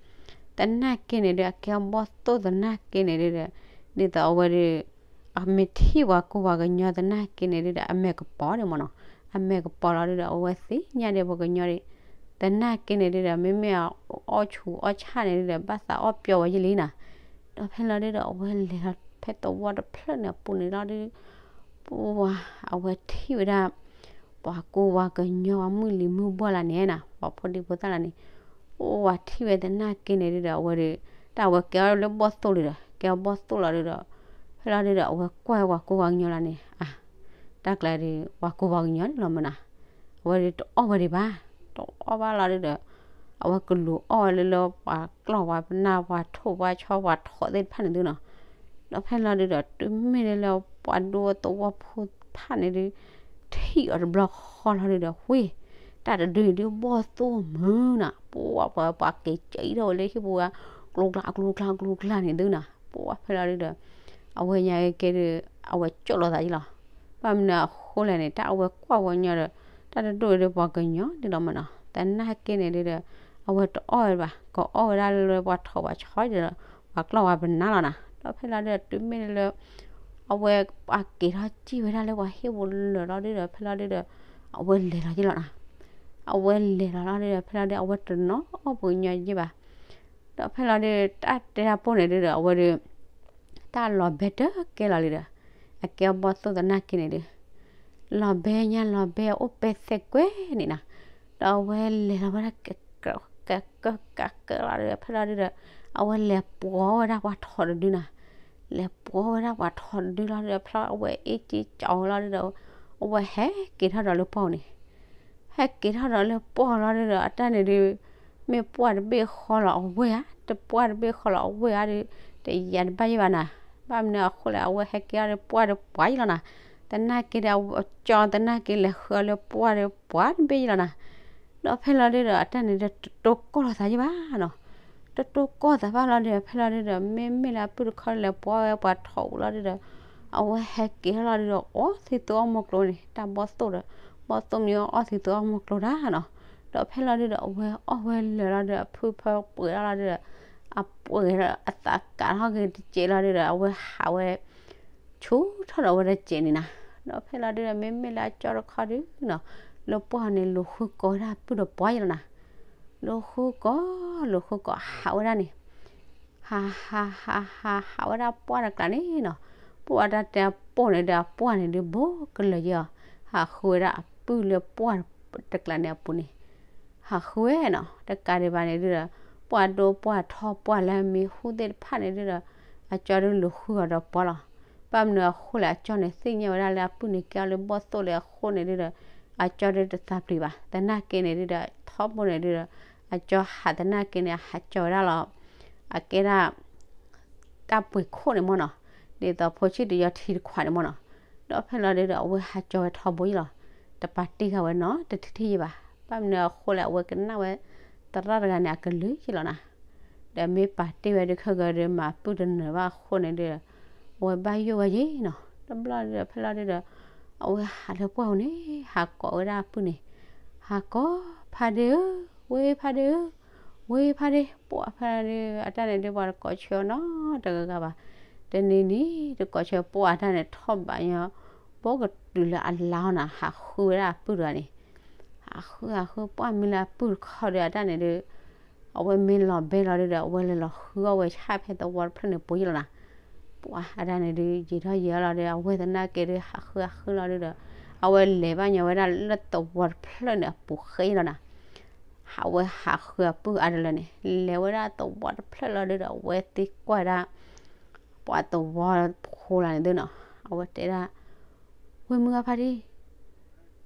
သနာ်က့န့ၣ်ဒုး အကဲအီၣ်ဘီၣ်သိၣ်သနာ်က့န့ၣ်ဒုဒီး ဒ်သိးအဝဲဒုး အမ့ၢ်ထံၣ်ပှၤကူပှၤကညီသနာ်က့န့ၣ်ဒုဒီး အမဲာ်ကပီၤဒံးမ့ၢ်နီၤ. အမဲာ်ကပီၤလီၤဒုဒီး အဝဲသ့ၣ်ညါဒံးပှၤကညီဒံး သနာ်က့န့ၣ်ဒုဒီး မ့မ့ၢ်အီၣ်ဆူၣ်အီၣ်ဆၣ်န့ၣ်ဒုဒီး ဘၣ်သးအီၣ်ပျီဝဲယဲလံနၤ. ဒီးဖဲလီၤဒုဒီး အဝဲလဲၤလီၤဖဲသဝီတဖျၢၣ်န့ၣ်အပူၤန့ၣ်လီၤဒု ပှၢ် အဝဲထံၣ်ဝဲဒၣ် ပှၤကူပှၤကညီ ပှၤမုၢ်လံၤမုၢ်ဘှီၣ်လၢန့ၣ်နၤ ပှၤဖိဒံဖိသၣ်လၢန့ၣ် အိၣ်ဝဲထံၣ်ဝဲသနာ်က့န့ၣ်ဒုဒီး အဝဲဒုး တၢ်အဝဲကဲအီၣ်လၢဘီၣ်သိၣ်လံဒီး ကဲအီၣ်ဘီၣ်သိၣ်လီၤဒုဒီး ဖဲလီၤဒုဒီး အဝဲကွၢ်ဝဲပှၤကူပှၤကညီလၢန့ၣ် အါ တၢ်ကျါဒုး ပှၤကူပှၤကညီန့ၣ်လီၤမ့ၢ်နၤ. အဝဲဒုးတအီၣ်ဝဲဒံးဘၣ် တအီၣ်ဘၣ်လီၤဒုဒီး အဝဲကလူၤအီၣ်ဝဲလၢလၢပှၤကျီၢ်ပှၤပနၢ်ပှၤထိၣ်ပှၤဆီပှၤထိးသ့ၣ်တဖၣ်န့ၣ်သုနီၤ. ဒီးဖဲလီၤဒုဒီး တုၤမ့ၢ်လၢလၢပှၤဒိသဝီဖိတဖၣ်န့ၣ်ဒုး ထံၣ်အီၤတဘျီဃီလီၤဒုဒီး ဝ့ၢ် တၢ်တဒုန့ၣ်ဒုးဘီၣ်သိၣ်မုၢ်နၤ ပှၢ်ပှၤပှၤက့ၤကၠံထီၣ်ဝဲလၢဟံၣ်ပူၤဝဲ ကျိကျါကျိကျါကျိကျါန့ၣ်သုနီၤ ပှၢ်ဖဲလီၤဒုဒီး အဝဲညါကဲဒုး အဝဲကၠိၣ်လိာ်သးယလီၤ. ဘၣ်မနုၤအဃိလဲၣ်န့ၣ် တၢ်အဝဲကွၢ်ဝဲညီဒီး တၢ်တဒိၣ်ဒုးပှၤကညီဒ်လီၤမ့ၢ်နီၤ သနာ်က့န့ၣ်ဒုဒီး အဝဲတအီၣ်ဝဲဘၣ် ကအီၣ်ဝဲဒၣ်လၢပှၤထိးပှၤဆီဒီး ပှၤကျီၢ်ပှၤပနၢ်လီၤနၤ ဒီးဖဲလီၤဒုဒီး တုၤမ့ၢ်လၢ အဝဲပှၤက့ၤထီၣ်စံၣ်ဝဲဒၣ်လၢပှၤဟံၣ်ပူၤလၢာ်လီၤဒုဒီး ဖဲလီၤဒုဒီး အဝဲလဲၤလီၤယလီၤနၤ အဝဲလဲၤလီၤလီၤဒုဒီး ဖဲလီၤဒု အဝဲတနီၣ်အီၣ်ပှၤကညီယဲဘၣ် ဒီးဖဲလီၤဒု တၢ်တဲတၢ်ပိၢ်န့ၣ်ဒုဒီး အဝဲဒု တၢ်လီၤဘဲတကဲလီၤလံဒီး အကဲအီၣ်ဘီၣ်သိၣ်သနာ်က့န့ၣ်ဒု လီၤဘဲညါလီၤဘဲအိၣ်ပဲသဲကွဲန့ၣ်နၤ ဒီးအဝဲလဲၤလီၤဝဲဒၣ် ကကကကကလီၤဒု ဖဲလီၤဒုဒီး အဝဲလဲၤပှီၤဝဲဒၣ်ပှၤထိးတဒုနၤ လဲၤပှီၤဝဲဒၣ်ပှၤထိးတဒုလီၤဒုဒီး ဖဲလီၤအဝဲအ့ၣ်က့ၤကၠီဝဲလီၤဒုဒီး အဝဲဟဲက့ၤထီၣ်ဒီးလၢပှၢ်န့ၣ် ဟဲက့ၤထီၣ်ဒီးလၢပှၢ်လီၤဒုဒီး အတၢ်န့ၣ်ဒု မ့ၢ်ပှၢ်တဘ့ၣ်ဃီလီၤအဝဲဧါ တပှၢ်တဘ့ၣ်ဃီလီၤအဝဲဧါဒု တယၤတဘၣ်ယဲဘၣ်နၤ ဘၣ်မနုၤအဃိလဲၣ် အဝဲဟဲက့ၤထီၣ်ဒီးပှၢ်ဒီးပှၢ်ယလီၤနၤ သနာ်က့ဒီး အကၠီသနာ်က့လဲၤဃုအီၤလၢပှၢ်ဒီးပှၢ်တဘ့ၣ်ယလီၤနၤ ဒီးဖဲလီၤဒုဒီး အတၢ်န့ၣ်ဒု တတိၢ်ကီၢ်လိာ်သးယဲဘၣ်နီၤ တတိၢ်ကီၢ်သးဘၣ်လီၤဒုဒီး ဖဲလီၤဒုဒီး မ့မ့ၢ်လၢအပုၢ်တခီလဲၤပှီၤဝဲပှၤထိးပူၤလီၤဒုဒီး အဝဲဟဲက့ၤထီၣ်လီၤဒုဒီး အိၣ်သံသိအီၣ်မူကျိန့ၣ် တၢ်ဘီၣ်သိၣ်ဒီး ဘီၣ်သိၣ်မ့ၢ်အီၣ်သံသုအီၣ်မီကျိတၢ်နီၤ. ဒီးဖဲလီၤဒုဒီး အဝဲအီၣ်ဝဲလၢာ်လီၤဒီး အဖုဖၢပှဲၤထီၣ်လီၤဒုဒီး အပှဲၤဒီးအသးကးထီၣ်က့ၤတစဲးလီၤဒုဒီး အဝဲဟးဝဲ ဆူထီၣ်ဒီးဝဲတစဲးန့ၣ်နၤ. ဒီးဖဲလီၤဒုဒီး မ့မ့ၢ်လၢအကၠီတခီဒုနီၤ, လၢပှၢ်န့ၣ် လူၤဃုကိးဝဲဒၣ်ပုၢ်ဒီးပှၢ်ယလီၤနၤ. လူၤဃုကိး, လူၤဃုကိး ဟးဝဲဒၣ်န့ၣ် ဟးဟးဟးဟးဟးဝဲဒၣ်ပှၢ်တကျးန့ၣ်နီၤ. ပှၢ်အတၢ်တဲအပိၢ်န့ၣ်ဒီး အပှၢ်န့ၣ်ဒုးဘိကလၢာ်ယဲၢ်အီၤ, ဟးဃုဝဲဒၣ်အပုၢ်လၢပှၢ်တကျးန့ၣ်အပူၤန့ၣ် ဟးဃုဝဲနီၤ. တကးဒံးဘၣ်န့ၣ်ဒုဒီး ပှၢ်ဒိပှၢ်ထီပှၢ်လၢမံၤဟူသ့ၣ်တဖၣ်န့ၣ်ဒုဒီး အကၠီဒုလူၤဃုအီၤဒီးပှၢ်လီၤ. ဘၣ်မနုၤအဃိလဲၣ် အကၠီန့ၣ်သ့ၣ်ညါဝဲဒၣ်လၢအပုၢ်န့ၣ်ကဲအီၤလၢဘီၣ်သိၣ်လၢအဃိန့ၣ်ဒုဒီး အကၠီဒုတသးပျံၤဘၣ်. သနာ်က့န့ၣ်ဒုဒီး ထီဘိန့ၣ်ဒုဒီး အကၠီဟးသနာ်က့န့ၣ် အဟးကၠီဝဲဒၣ်လီၤ. အကဲဒၣ် တၢ်ပှ့ၤခိၣ်န့ၣ်မ့ၢ်နီၤ, ဒ်သိးဖိဆံၣ်တယီထံတခွးန့ၣ်မ့ၢ်နီၤ. ဒီးဖဲလီၤဒုဒီး အဝဲဟးကၠီဝဲထီဘိယလီၤ. တပာ်တ့ၢ်ဃာ်ဝဲနီတထံၣ်ထံၣ်ယဲၢ်ဘၣ်. ဘၣ်မနုၤအဃိလဲၣ် အဝဲကနၣ်ဝဲ သရၣ်တဂၤန့ၣ် အကလုၢ်ယလီၤနၤ. ဒီးမ့ၢ်ပာ်တ့ၢ်ဝဲဒုခဲကဒီး မၤပုၢ်တနၢၤဘၣ်အဃိန့ၣ်ဒုဒီး အဝဲဘၣ်ယိၣ်ဝဲယဲၢ်နီၤ. တဘျီဒုဒီး ဖဲလီၤဒုဒီး အဝဲဟးလၢပှၢ်ပူၤန့ၣ် ဟးကိးဝဲဒၣ်အပုၢ်န့ၣ်, ဟးကိး, ဖါဒ့ဧၢ, ဝ့ၢ်ဖါဒ့ဧၢ, ဝ့ၢ်ဖါဒ့, ပှၢ်ဖဲလီၤဒု အတၢ်န့ၣ်ဒု ပှၤတကိးဆၢအီၤနီတဂၤဂၤဘၣ်. တနံၤနံၤ တကိးဆၢပှၢ်အတၢ်န့ၣ် ထီၣ်ဘးညီ ဘီကတုၤလၢအလါအီၤနၤ ဟးဃုဝဲဒၣ်အပုၢ်တဂၤန့ၣ် ဟးဃုဟးဃု ပှၢ်မ့ၢ်လၢအပုၢ်တခီဒီး အတၢ်န့ၣ်ဒု အဝဲမ့ၢ်လီၤဘဲလီၤဒုဒီး အဝဲလဲၤလီၤဃုအီၣ်ဝဲဆၣ်ဖဲသဝီတဖျၢၣ်န့ၣ်ပူၤယလီၤနၤ. ပှၢ်အတၢ်န့ၣ်ဒု ယံာ်ထီၣ်ယံာ်ထီၣ်လီၤဒီး အဝဲသနာ်က့ဒု ဟးဃုဟးဃုလီၤဒုဒီး အဝဲလဲၤဘၣ်ညီဝဲဒၣ်လၢသဝီတဖျၢၣ်န့ၣ်အပူၤဃ့လီၤနၤ. ဟးဝဲဟးဃုအပုၢ်အါတလၢန့ၣ် လဲၤဝဲဒၣ်သဝီတဖျၢၣ်လီၤဒုဒီး အဝဲသံကွၢ်ဝဲဒၣ် ပှၤသဝီဖိလီၤန့ၣ်သုနီၤ, အဝဲတဲဒၣ်, ဝ့ၢ်မုၢ်ဂၤဖါတံၢ်,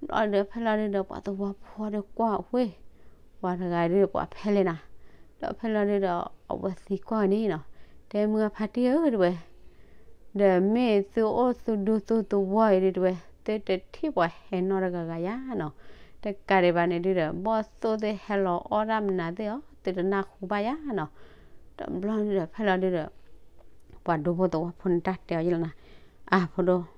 ဘျီဒီးဖဲလီၤဒုဒီး ပှၤသဝီဖိဒီးကွၢ်ဝ့ၢ်, ပှၤတဂၤဒုဒီးပှၤဖဲလဲၣ်နၤ, ဒီးဖဲလီၤဒုဒီး အဝဲသံကွၢ်ဝဲန့ၣ်နီၤ, တဲမုၢ်ဂၤဖါတံၢ်ဧၢ တဲဝဲ, ဒီးမ့ၢ်သုအိၣ်သုဒူသုသဝီအံၤဒု တဲဝဲ, သုတထံၣ်ပှၤဟဲနီတဂၤဂၤယါနီၤ, တကးဒံးဘၣ်န့ၣ်ဒုဒီး ဘီၣ်သိၣ်သ့ၣ်ဟဲလီၤအီၣ်တၢ်မနုၤသ့ၣ်အီၤ သုတနၢ်ဟူဘၣ်ယါနီၤ, တဘျီဒုဒီး ဖဲလီၤဒုဒီး ပှၤဒူဖိသဝီဖိန့ၣ်တၢ်တဲအီၤယလီၤနၤ, အဖိဒိၣ်,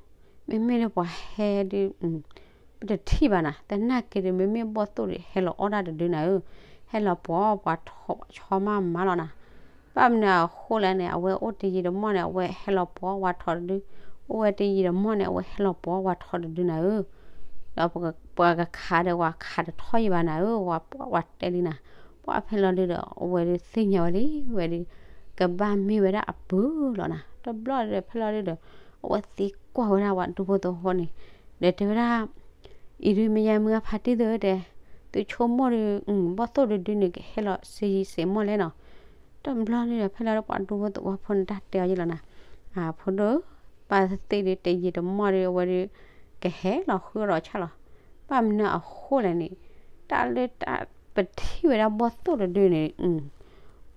မ့မ့ၢ်လၢပှၤဟဲဒု ပတထံၣ်ဘၣ်နၤ, သနာ်က့ဒု မ့မ့ၢ်ဘီၣ်သိၣ်ဒု ဟဲလီၤအီၣ်တၢ်တဒုနၤဧၢ, ဟဲလီၤပှီၤပှၤဆီမးမးလီၤနၤ, ဘၣ်မနုၤအဃိလဲၣ်န့ၣ် အဝဲအိၣ်တယံာ်တမီၢ်န့ၣ် အဝဲဟဲလီၤပှီၤဝဲထီတဒု, အိၣ်ဝဲတယံာ်တမီၢ်န့ၣ် အဝဲဟဲလီၤပှီၤဝဲထီတဒုနၤဧၢ, ဒီးပှၤကခးဒီး ပှၤခးတထီၣ်ယံၤဘၣ်နၤဧၢ, ပှၤတဲလံနၤ, ပှၢ်ဖဲလီၤဒုဒီး အဝဲဒုသ့ၣ်ညါဝဲလံ ဝဲဒု ကဘၣ်မ့ၢ်ဝဲဒၣ်အပုၢ်လီၤနၤ, တဘျီဒုဒီး ဖဲလီၤဒုဒီး အဝဲသံကွၢ်ဝဲဒၣ်ပှၤဒူဖိသဝီဖိန့ၣ်, ဒီးတဲဝဲဒၣ် အံၤဒု မ့ၢ်ယဲမုၢ်ဂၤဖါတံၢ်သုဧၢတဲ, သုဆိကမိၣ်ဒု ဘီၣ်သိၣ်တဒုန့ၣ် ကဟဲလီၤစ့ယံၤစ့မီၢ်လဲၣ်နီၤ, တဘျီဒုဒီး ဖဲလီၤဒုပှၤဒူဖိသဝီဖိန့ၣ်တၢ်တဲအီၤယလီၤနၤ, အဖိဒိၣ်, ဘၣ်သ့ၣ်သ့ၣ်ဒု တယံာ်တမီၢ်ဒု အဝဲဒု ကဟဲလီၤဃုအီၣ်ဒီးဆၣ်လီၤ, ဘၣ်မနုၤအဃိလဲၣ်န့ၣ်, တၢ်လၢတၢ်ပထံၣ်ဝဲဒၣ်ဘီၣ်သိၣ်တဒုန့ၣ်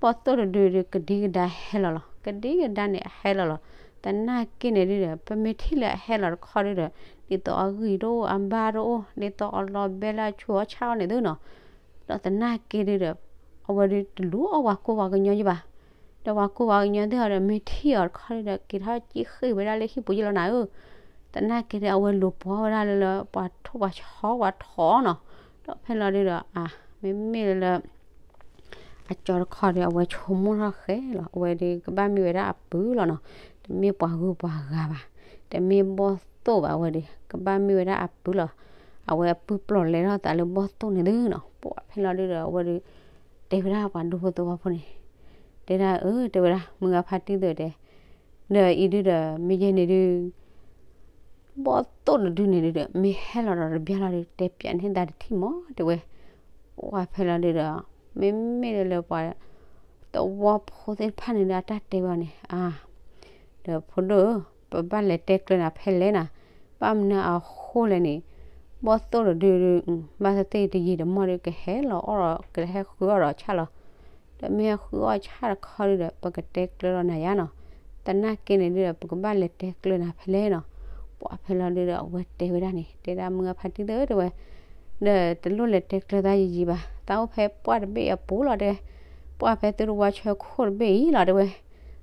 ဘီၣ်သိၣ်တဒုဒု ကဒံကဒါဟဲလီၤလီၤ, ကဒံကဒါန့ၣ်အဟဲလီၤလီၤ, သနာ်က့န့ၣ်ဒုဒီး ပမ့ၢ်ထံၣ်လၢအဟဲလီၤတခီဒုဒီး ဒ်သိးအဂံၢ်တအိၣ် အဘါတအိၣ် ဒ်သိးအလီၤဘဲလၢအဆူးအီၣ်ဆၣ်အီၣ်န့ၣ်သုနီၤ, ဒီးသနာ်က့ဒုဒီး အဝဲဒုတလူၤအီၣ်ပှၤကူပှၤကညီယံၤဘၣ်, ဒီးပှၤကူပှၤကညီသ့ၣ်အီၤဒီး မ့ၢ်ထံၣ်အီၤတခီဒုဒီး က့ၤထီၣ်ကံၣ်ဃ့ၢ်ဝဲဒၣ်လၢဟံၣ်ပူၤယလီၤနၤဧၢ, သနာ်က့ဒု အဝဲလူၤပှီၤဝဲဒၣ်လၢလၢ ပှၤထိၣ်ပှၤဆီပှၤထိၣ်နီၤ, ဒီးဖဲလီၤဒုဒီး အ မ့မ့ၢ်လၢ အကၠီတခီဒီး အဝဲဆိကမိၣ်ထီၣ်ဃဲလီၤ, အဝဲဒုးကဘၣ်မ့ၢ်ဝဲဒၣ်အပုၢ်လီၤနီၤ, တမ့ၢ်ပှၤဂုၤပှၤဂၤဘၣ်, တမ့ၢ်ဘီၣ်သိၣ်ဘၣ်ဝဲဒီး ကဘၣ်မ့ၢ်ဝဲဒၣ်အပုၢ်လီၤ, အဝဲအပုၢ်ပျီၢ်လဲထီၣ်သးလၢဘီၣ်သိၣ်န့ၣ်သုနီၤ, ပှၢ်ဖဲလီၤဒုဒီး အဝဲဒုး တဲဝဲဒၣ်ပှၤဒူဖိသဝီဖိန့ၣ်, တဲဒၣ်အၢ တဲဝဲဒၣ် မုၢ်ဂၤဖါတံၢ်သုတဲ ဒီးအံၤဒုဒီး မ့ၢ်ယဲန့ၣ်ဒု ဘီၣ်သိၣ်တဒုန့ၣ်ဒုဒီး မ့ၢ်ဟဲလီၤဒီးတဘျီလီၤဒု တဲပျးန့ၢ်သးတထံၣ်မး တဲဝဲ, ပှၢ်ဖဲလီၤဒုဒီး မ့မ့ၢ်လၢပှၤ သဝီဖိသ့ၣ်တဖၣ်န့ၣ်ဒီး အတၢ်တဲဝဲန့ၣ် အါ ဒီးဖိဒိၣ်ဧၢ, ပဘၣ်လဲၤတဲကျၢၤနၤဖဲလဲၣ်နၤ, ဘၣ်မနုၤအဃိလဲၣ်န့ၣ်, ဘီၣ်သိၣ်တဒုဒု ဘၣ်သ့ၣ်သ့ၣ်တယံာ်တမီၢ်ဒု ကဟဲလီၤအီၣ်ဒီး ကဟဲဃုအီၣ်ဒီးဆၣ်လီၤ, ဒီးမ့ၢ်ဟဲဃုအီၣ်ဆၣ်တခီဒုဒီး ပကတဲကျၢၤလီၤနၤယါနီၤ, သနာ်က့န့ၣ်ဒုဒီး ပကဘၣ်လဲၤတဲကျၢၤနၤဖဲလဲၣ်နီၤ, ပှၢ်ဖဲလီၤဒုဒီး အဝဲတဲဝဲဒၣ်န့ၣ် တဲဒၣ်မုၢ်ဂၤဖါတံၢ်သုတဲဝဲ ဒီးတလိၣ်လဲၤတဲကျၢၤသးယံာ်ယံာ်ဘၣ်, သးအိၣ်ဖဲပှၢ်တဘ့ၣ်အပူၤလီၤတဲ, ပှၢ်ဖဲသုတဝါဆၢခိၣ်တဘ့ၣ်အံၤလီၤတဲဝဲ,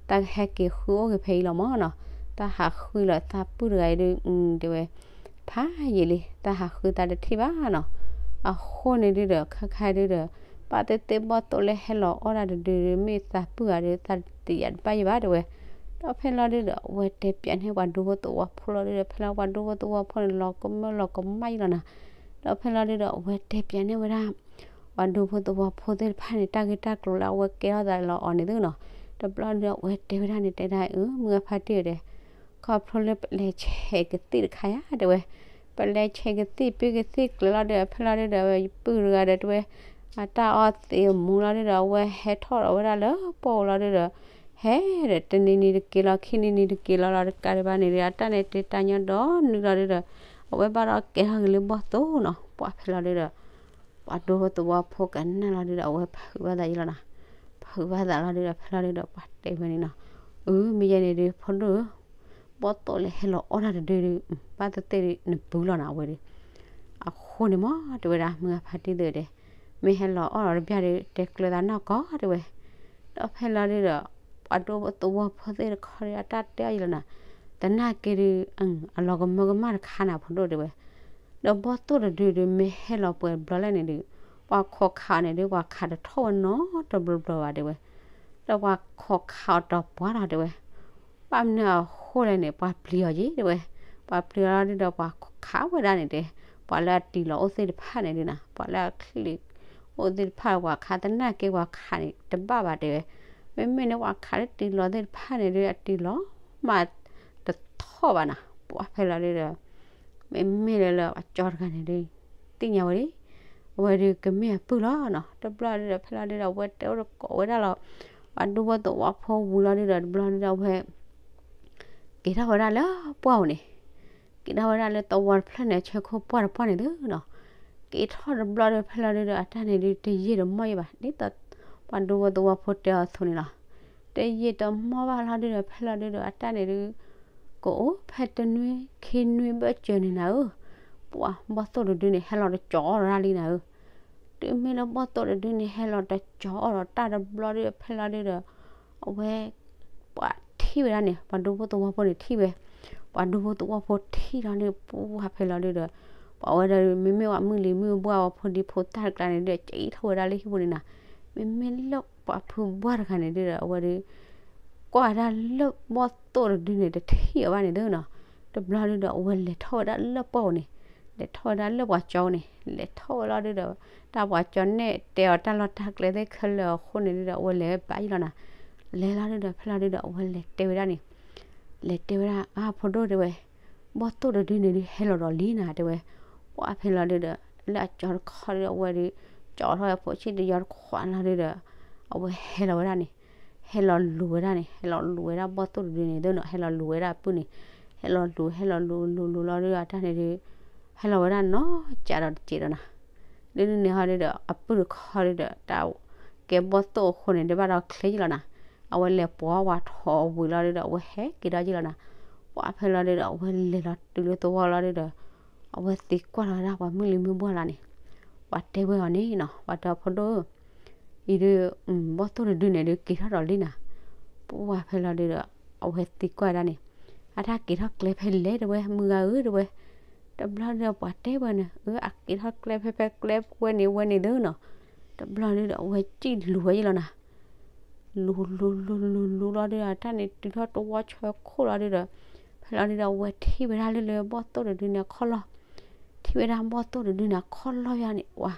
သးကဟဲက့ၤဃုအိၣ်က့ၤဖဲအံၤလီၤမးနီၤ, သးဟးဃုလီၤသးပုၢ်တဂၤအံၤဒု တဲဝဲ, အါယံာ်လံ တၢ်ဟးဃုသးတထံၣ်ဘၣ်နီၤ. အဃိန့ၣ်ဒုဒီး ခဲခါဒုဒီး ဘၣ်သ့ၣ်သ့ၣ်ဘီၣ်သိၣ်လၢဟဲလီၤအီၣ်တၢ်တဒုဒု မ့ၢ်သးပုၢ်ဧါဒီး သးတယာ်တဘၣ်ယံၤဘၣ်တဲဝဲ. ဒီးဖဲလီၤဒုဒီး အဝဲတဲပျးန့ၢ်ပှၤဒူဖိသဝီဖိလီၤဒုဒီး ဖဲလီၤပှၤဒူဖိသဝီဖိန့ၣ် လီၤကမၢလီၤကမၣ်ယံၤလီၤနၤ. ဒီးဖဲလီၤဒုဒီး အဝဲတဲပျးန့ၢ်ဝဲဒၣ် ပှၤဒူဖိသဝီဖိသ့ၣ်တဖၣ်န့ၣ် တၢ်ဂ့ၢ်တၢ်ကျိၤလၢအဝဲကဲထီၣ်သးလီၤအီၤန့ၣ်သုနီၤ. တဘျီဒုဒီး အဝဲတဲဝဲဒၣ်န့ၣ် တဲဒၣ်အၢ မုၢ်အဖါတံၢ်တဲ ခီဖျိလၢပလဲၤဆဲးကသံၣ်တခါယၤတဲဝဲ, ပလဲၤဆဲးကသံၣ် ပုၢ်ကသံၣ်ကျဲလီၤဒုဒီး ဖဲလီၤဒုဒီး အဝဲယပုၢ်တဂၤဒီးတဲဝဲ အတၢ်အီၣ်သံးအမူလီၤဒုဒီး အဝဲဟဲထီၣ်ဒီးဝဲဒၣ်လၢပှၢ်အိၣ်လီၤဒုဒီး ဟဲဒီးတနံၤနံၤတက့ၤလီၤ ခံနံၤနံၤတက့ၤလီၤလီၤ တကးဒံးဘၣ်န့ၣ်ဒီး အတၢ်န့ၣ်တ့တၢ်ညီဒီနုာ်လီၤဒုဒီး အဝဲဘၣ်ဒီးကဲထီၣ်က့ၤလၢဘီၣ်သိၣ်နီၤ. ပှၤဖဲလီၤဒုဒီး ပှၤဒူဖိသဝီဖိကနၣ်လီၤဒုဒီး အဝဲဖုးဘၣ်သးယံၤလီၤနၤ. ဖုးဘၣ်သးလီၤဒုဒီး ဖဲလီၤဒုဒီး ပှၤတဲဝဲန့ၣ်နီၤ, အၢ မ့ၢ်ယဲန့ၣ်ဒု ဖိဒိၣ်ဧၢ, ဘီၣ်သိၣ်လၢဟဲလီၤအီၣ်တၢ်တဒုဒု ဘၣ်သ့ၣ်သ့ၣ်ဒု နပုၢ်လီၤနၤ အဝဲဒု. အဃိန့ၣ်မ့ၢ်တဲဝဲဒၣ် မုၢ်အဖါတံၢ်တဲ မ့ၢ်ဟဲလီၤအီၣ်လီၤတဘျီဒု တဲကျၢၤသးနီၢ်ကီၢ်တဲဝဲ. ဒီးဖဲလီၤဒုဒီး ပှၤဒူဖိသဝီဖိသ့ၣ်တခီဒု အတၢ်တဲအီၤယံၤလီၤနၤ. သနာ်က့ဒု အလီၤကမၢကမၣ်တခါနၤ ဖိဒိၣ်တဲဝဲ. ဒီးဘီၣ်သိၣ်တဒုဒု မ့ၢ်ဟဲလီၤပှဲၤတဘျီလဲၣ်န့ၣ်ဒု ပှၤခိးခးအီၤန့ၣ်ဒု ပှၤခးတထီၣ်ဝဲနီတဘျီဘျီဘၣ်တဲဝဲ. ဒီးပှၤခိးခးအီၤတပှၢ်လီၤတဲဝဲ. ဘၣ်မနုၤအဃိလဲၣ်န့ၣ် ပှၤပျံၤအီၤက့ၤတဲဝဲ. ပှၤပျံၤအီၤလီၤဒုဒီး ပှၤခးဝဲဒၣ်န့ၣ်တဲ, ပှၤလၢအတံၤလီၤအိၣ်သ့ၣ်တဖၣ်န့ၣ်ဒုနၤ ပှၤလၢအချံးအိၣ်သ့ၣ်တဖၣ် ပှၤခးသနာ်က့ ပှၤခးန့ၣ်တဘၣ်ဘၣ်တဲဝဲ. မ့မ့ၢ်လၢပှၤခးလၢတံၤလီၤသ့ၣ်တဖၣ်န့ၣ်ဒု အတံၤလီၤမးတထီၣ်ဘၣ်နၤ. ပှၤဖဲလီၤဒုဒီး မ့မ့ၢ်လၢလၢအကၠီတဂၤန့ၣ်ဒု သ့ၣ်ညါဝဲဒၣ် အဝဲဒုကမ့ၢ်အပုၢ်လီၤနီၤ. တဘျီဒုဒီး ဖဲလီၤဒုဒီး အဝဲတဲအိၣ်တကိးဝဲဒၣ်လီၤ. ပှၤဒူဖိသဝီဖိဝံၤလီၤဒုဒီး တဘျီဒုဒီး အဝဲ က့ၤထီၣ်ဝဲဒၣ်လၢပှၢ်အိၣ်န့ၣ်, က့ၤထီၣ်ဝဲဒၣ်လၢသဝီတဖျၢၣ်န့ၣ် ဆၢခိၣ်ပှၢ်တပှၢ်န့ၣ်သုနီၤ. က့ၤထီၣ်တဘျီဒီး ဖဲလီၤဒုဒီး အတၢ်န့ၣ်ဒု တယံာ်တမီၢ်ယံၤဘၣ် ဒ်သိး ပှၤဒူဖိသဝီဖိတဲအီၤအသိးန့ၣ်လီၤ. တယံာ်တမီၢ်ဘၣ်လီၤဒုဒီး ဖဲလီၤဒုဒီး အတၢ်န့ၣ်ဒု ကအိၣ်ဖဲတနွံခံနွံဘၢၣ်စၢၤန့ၣ်နၤဧၢ, ပှၤဘီၣ်သိၣ်တဒုန့ၣ် ဟဲလီၤတကၠီအီၣ်ဒၣ်လံနၤဧၢ. တုၤမ့ၢ်လၢဘီၣ်သိၣ်တဒုန့ၣ် ဟဲလီၤတကၠီအီၣ်ဒီးတၢ်တဘျီဒုဒီး ဖဲလီၤဒုဒီး အဝဲ ပှၤထံၣ်ဝဲဒၣ်န့ၣ် ပှၤဒူဖိသဝီဖိန့ၣ်ထံၣ်ဝဲ, ပှၤဒူဖိသဝီဖိထံၣ်လီၤန့ၣ် ပှၤဖဲလီၤဒုဒီး ပှၤဝဲဒၣ် မ့မ့ၢ်ပှၤမုၣ်လံၤမုၣ်ဘှၢ်ဝဲဖိဒံဖိသၣ်တကျါန့ၣ်ဒု က့ၤထီၣ်ဝဲဒၣ်လၢဟံၣ်ပူၤန့ၣ်နၤ. မ့မ့ၢ်လၢပှၤဖုဘှၢ်တဂၤန့ၣ်ဒုဒီး အဝဲဒု ကွၢ်ဝဲဒၣ်လၢဘီၣ်သိၣ်တဒုန့ၣ် တထံၣ်အီၤဘၣ်န့ၣ်သုနီၤ. တဘျီဒုဒီး အဝဲလဲၤထီၣ်ဝဲဒၣ်လၢပှၢ်အိၣ်န့ၣ်, လဲၤထီၣ်ဝဲဒၣ်လၢပှၤကၠီန့ၣ်, လဲၤထီၣ်ဝဲလီၤဒုဒီး တၢ်ပှၤကၠီနဲၣ်တဲအီၤတၢ်လီၢ်တၢ်ကျဲသ့ၣ်ခဲလၢာ်အဃိန့ၣ်ဒုဒီး အဝဲလဲၤဝဲဘၣ်ယံၤလီၤနၤ. လဲၤလီၤဒုဒီး ဖဲလီၤဒုဒီး အဝဲလဲၤတဲဝဲဒၣ်န့ၣ်, လဲၤတဲဝဲဒၣ် အါ ဖိဒိၣ်တဲဝဲ, ဘီၣ်သိၣ်တဒုန့ၣ်ဒု ဟဲလီၤဒီးလံနၤတဲဝဲ. ပှၤဖဲလီၤဒုဒီး လၢအကၠီတခီဒုဒီး အဝဲဒု ကၠီထီၣ်ဝဲဖိဆံၣ်တယီတခွးလီၤဒုဒီး အဝဲဟဲလီၤဝဲဒၣ်န့ၣ်, ဟဲလီၤလူၤဝဲဒၣ်န့ၣ်, ဟဲလီၤလူၤဝဲဒၣ်ဘီၣ်သိၣ်တဒုန့ၣ်သုနီၤ, ဟဲလီၤလူၤဝဲဒၣ်အပုၢ်န့ၣ်, ဟဲလီၤလူၤ ဟဲလီၤလူၤလူၤလူၤလီၤဒုဒီး အတၢ်န့ၣ်ဒု ဟဲလီၤဝဲဒၣ်နီၤ ကးဒီးတစဲးဒီးနၤ. ဒုဒုန့ၣ်ဟီဒုဒီး အပုၢ်တခီဒုဒီး တၢ်ကဲဘီၣ်သိၣ်အဃိန့ၣ် ဒုဘၣ်ဒီးချ့ယံၤလီၤနၤ. အဝဲလဲၤပိာ်ဝဲထီၣ်ဝံၤလီၤဒုဒီး အဝဲဟဲက့ၤဒီးယံၤလီၤနၤ. ပှၤဖဲလီၤဒုဒီး အဝဲလဲၤလီၤတုၤလၢသဝီလီၤဒုဒီး အဝဲသံကွၢ်လီၤဝဲဒၣ်ပှၤမုၣ်လံၤမုၣ်ဘှၢ်လီၤန့ၣ်, ပှၤတဲဝဲအီၤန့ၣ်နီၤ, ပှၤတဲအဖိဒိၣ် အံၤဒု ဘီၣ်သိၣ်တဒုန့ၣ်ဒု က့ၤထီၣ်ဒီးလံနၤ. ပှၤဖဲလီၤဒုဒီး အဝဲသံကွၢ်ဒၣ်န့ၣ်, အတၢ်က့ၤထီၣ်ကျဲဖဲလဲၣ်တဲဝဲ မုၢ်ဂၤဧၢတဲဝဲ. တဘျီဒုဒီးပှၤတဲဝဲန့ၣ် အၢ အက့ၤထီၣ်ကျဲဖဲဖဲကျဲဝဲန့ၣ်ဝဲန့ၣ်သုနီၤ. တဘျီဒုဒီး အဝဲစံၣ်လူၤဝဲယံၤလီၤနၤ. လူၤလူၤလူၤလူၤလူၤလီၤဒုဒီး အတၢ်န့ၣ်တုၤထီၣ်တဝီဆၢခိၣ်လီၤဒုဒီး ဖဲလီၤဒုဒီး အဝဲထံၣ်ဝဲဒၣ်လၢလၢဘီၣ်သိၣ်တဒုန့ၣ်အခီၣ်လီၢ်, ထံၣ်ဝဲဒၣ်ဘီၣ်သိၣ်တဒုန့ၣ်အခီၣ်လီၢ်ယါန့ၣ် ပှၤ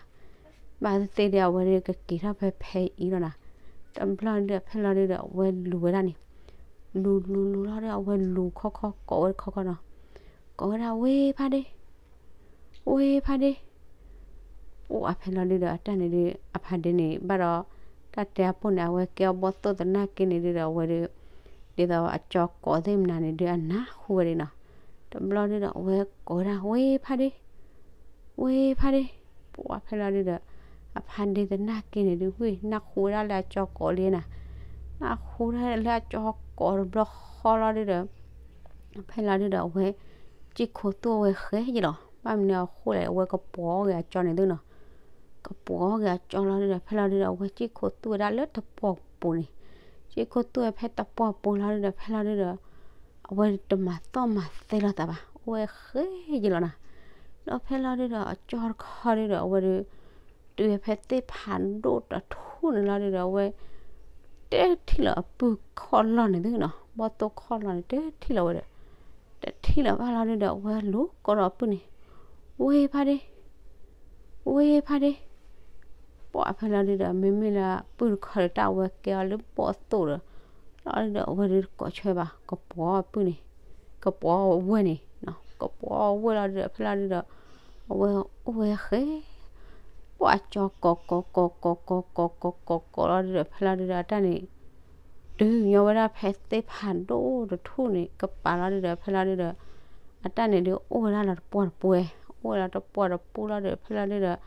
ဘၣ်သ့ၣ်သ့ၣ်ဒီး အဝဲဒုကက့ၤထီၣ်ဖဲဖဲအံၤလီၤနၤ. တဘျီဒုဒီး ဖဲလီၤဒုဒီး အဝဲလူၤဝဲဒၣ်န့ၣ်, လူၤလူၤလူၤလီၤဒီး အဝဲလူၤခီခီကိးဝဲတခီခီနီၤ, ကိးဝဲဒၣ် ဝ့ၢ်ဖါဒ့ ဝ့ၢ်ဖါဒ့. အိၣ်အဖဲလီၤဒုဒီး အတၢ်န့ၣ်ဒု အဖါဒ့န့ၣ် ဘၣ်ဒီး တၢ်တဲအပိၢ်န့ၣ် အဝဲကဲအီၤဘီၣ်သိၣ်သနာ်က့န့ၣ်ဒုဒီး အဝဲဒု ဒ်သိးအကၠီကိးသ့ၣ်မနုၤန့ၣ်ဒု အနၢ်ဟူဝဲဒၣ်နီၤ. တဘျီဒုဒီး အဝဲကိးဝဲဒၣ် ဝ့ၢ်ဖါဒ့ ဝ့ၢ်ဖါဒ့. ပှၤဖဲလီၤဒုဒီး အဖါဒ့သနာ်က့န့ၣ်ဒု ဝ့ၢ် နၢ်ဟူဝဲဒၣ်လၢအကၠီကိးလံနၤ, နၢ်ဟူဒၣ်လၢအကၠီကိးတဘျီဃီလီၤဒုဒီး ဖဲလီၤဒုဒီး အဝဲ စံၣ်ခိသူၣ်အဝဲဃဲယံၤလီၤ. ဘၣ်မနုၤအဃိလဲၣ် အဝဲကပီၤအီၣ်ဂ့ၤအကၠီန့ၣ်သုနီၤ, ကပီၤအီၣ်ဂ့ၤအကၠီလီၤဒုဒီး ဖဲလီၤဒုဒီး အဝဲစံၣ်ခိသူၣ်ဝဲဒၣ်လၢတပီၢ်ပူၤန့ၣ်, စံၣ်ခိသူၣ်ဝဲဖဲတပီၢ်ပူၤလီၤဒုဒီး ဖဲလီၤဒုဒီး အဝဲတမၤသီၣ်မၤသဲလိာ်သးဘၣ်, အဝဲဃဲယံၤလီၤနၤ. ဒီးဖဲလီၤဒုဒီး အကၠီတခီဒုဒီး အဝဲဒုး တုၤဖဲသ့ၣ်ဖးဒိၣ်တထူၣ်န့ၣ်လီၤဒုဒီး အဝဲ တထံၣ်လီၤအပုၢ်ခီၣ်လီၢ်န့ၣ်သုနီၤ, ဘီၣ်သိၣ်ခီၣ်လီၢ်န့ၣ် တထံၣ်လီၤဝဲဒီး တထံၣ်လီၤဘၣ်လီၤဒုဒီး အဝဲလူၤကိးဒီးအပုၢ်န့ၣ်, ဝ့ၢ်ဖါဒ့, ဝ့ၢ်ဖါဒ့, ပှၢ်ဖဲလီၤဒုဒီး မ့မ့ၢ်လၢအပုၢ်တခီဒီး တၢ်အဝဲကဲအီၤလၢဘီၣ်သိၣ်ဒီး လီၤဒုဒီး အဝဲဒုးတကိးဆၢဘၣ် ကပီၤအပုၢ်န့ၣ်, ကပီၤအဝဲၢ်န့ၣ်, ကပီၤအဝဲၢ်လီၤဒုဒီး ဖဲလီၤဒုဒီး အဝဲအိၣ်ဝဲဃဲ ပှၢ်ကၠီကိးကိးကိးကိးကိးကိးကိးကိးကိးလီၤဒုဒီး ဖဲလီၤဒုဒီး အတၢ်န့ၣ် တုၤညီဝဲဒၣ်ဖဲသ့ၣ်ဖးဒိၣ်တထူၣ်န့ၣ် ကပၤလီၤဒုဒီး ဖဲလီၤဒုဒီး အတၢ်န့ၣ်ဒုးအိၣ်ဝဲဒၣ်လီၤတပှီၢ်တပှဲၤ, အိၣ်ဝဲလီၤတပှီၢ်တပူၤလီၤဒုဒီး ဖဲလီၤဒုဒီး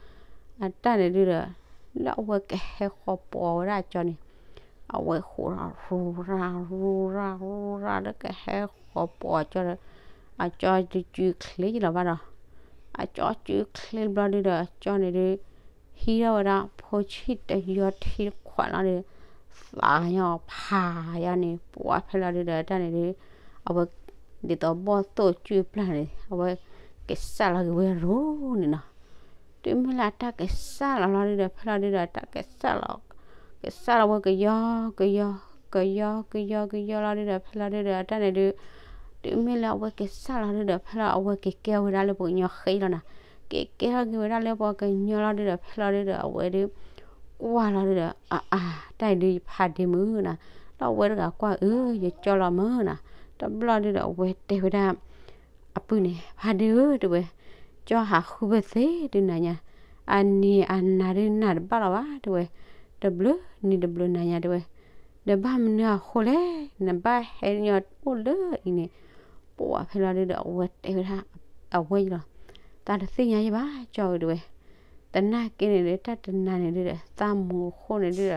အတၢ်န့ၣ်ဒုဒီး လၢအဝဲကဟဲဃီၤပီၤဝဲဒၣ်အကၠီန့ၣ် အဝဲဃိးဒီး ရူရၢ် ရူရၢ် ရူရၢ် လၢကဟဲဃီၤပီၤအကၠီဒီး အကၠီတစုချ့လီၤဘၣ်ဒီး အကၠီစုချ့ဘျီဒုဒီး အကၠီန့ၣ်ဒုး ဟံးထီၣ်ဝဲဒၣ်ဖိဆံၣ်တယီထံတခွးလီၤဒီး သးညီဖးယါန့ၣ် ပှၢ်ဖဲလီၤဒုဒီး တၢ်န့ၣ်ဒုး အဝဲ ဒ်သိးဘီၣ်သိၣ်စုပျၢ်န့ၣ် အဝဲကစၢ်လီၤက့ၤဝဲရူန့ၣ်နီၤ. တုၤမ့ၢ်လၢအတၢ်ကစၢ်လီၤလီၤဒုဒီး ဖဲလီၤဒုဒီး တၢ်ကစၢ်လီၤ ကစၢ်လီၤဝဲကယီကယီ ကယီကယီကယီလီၤဒုဒီး ဖဲလီၤဒုဒီး အတၢ်န့ၣ်ဒုး တုၤမ့ၢ်လၢအဝဲကစၢ်လီၤဒုဒီး ဖဲလီၤ အဝဲက့ၤကဲဝဲဒၣ်လၢပှၤကညီဃဲလီၤနီၤ. က့ၤကဲထီၣ်က့ၤဝဲဒၣ်လၢပှၤကညီလီၤဒုဒီး ဖဲလီၤဒုဒီး အဝဲဒုး ကွၢ်လီၤဒုဒီး အါအါ တၢ်အံၤဒုးယဖးဒ့မုၢ်နီၤ. ဒီးအဝဲတဂၤကွၢ်အၢ ယကၠီလီၤမုၢ်နီၤ. တဘျီဒုဒီး အဝဲတဲဝဲဒၣ် အပုၢ်န့ၣ် ဖါဒ့ဧၢ တဲဝဲ, ကၠီဟးဃုဖဲသ့ဒုးနၤညါ, အနံၤအနၤဒုးနၤတဘၣ်လီၤဘၣ် တဲဝဲ, တဘျုးနံၤတဘျုးနၤညါ တဲဝဲ, ဒီးဘၣ်မနုၤအဃိလဲၣ် နဘၣ်ဟဲညီအိၣ်လၢအံၤန့ၣ်. ပှၢ်ဖဲလီၤဒုဒီး အဝဲတဲဝဲဒၣ် အဝဲအံၤလီၤ, သးတသ့ၣ်ညါယဘၣ် ကၠီဧၢ တဲဝဲ. သနာ်က့န့ၣ်ဒီး တၢ်တနၤန့ၣ်ဒုဒီး သးမူအဃိန့ၣ်ဒုဒီး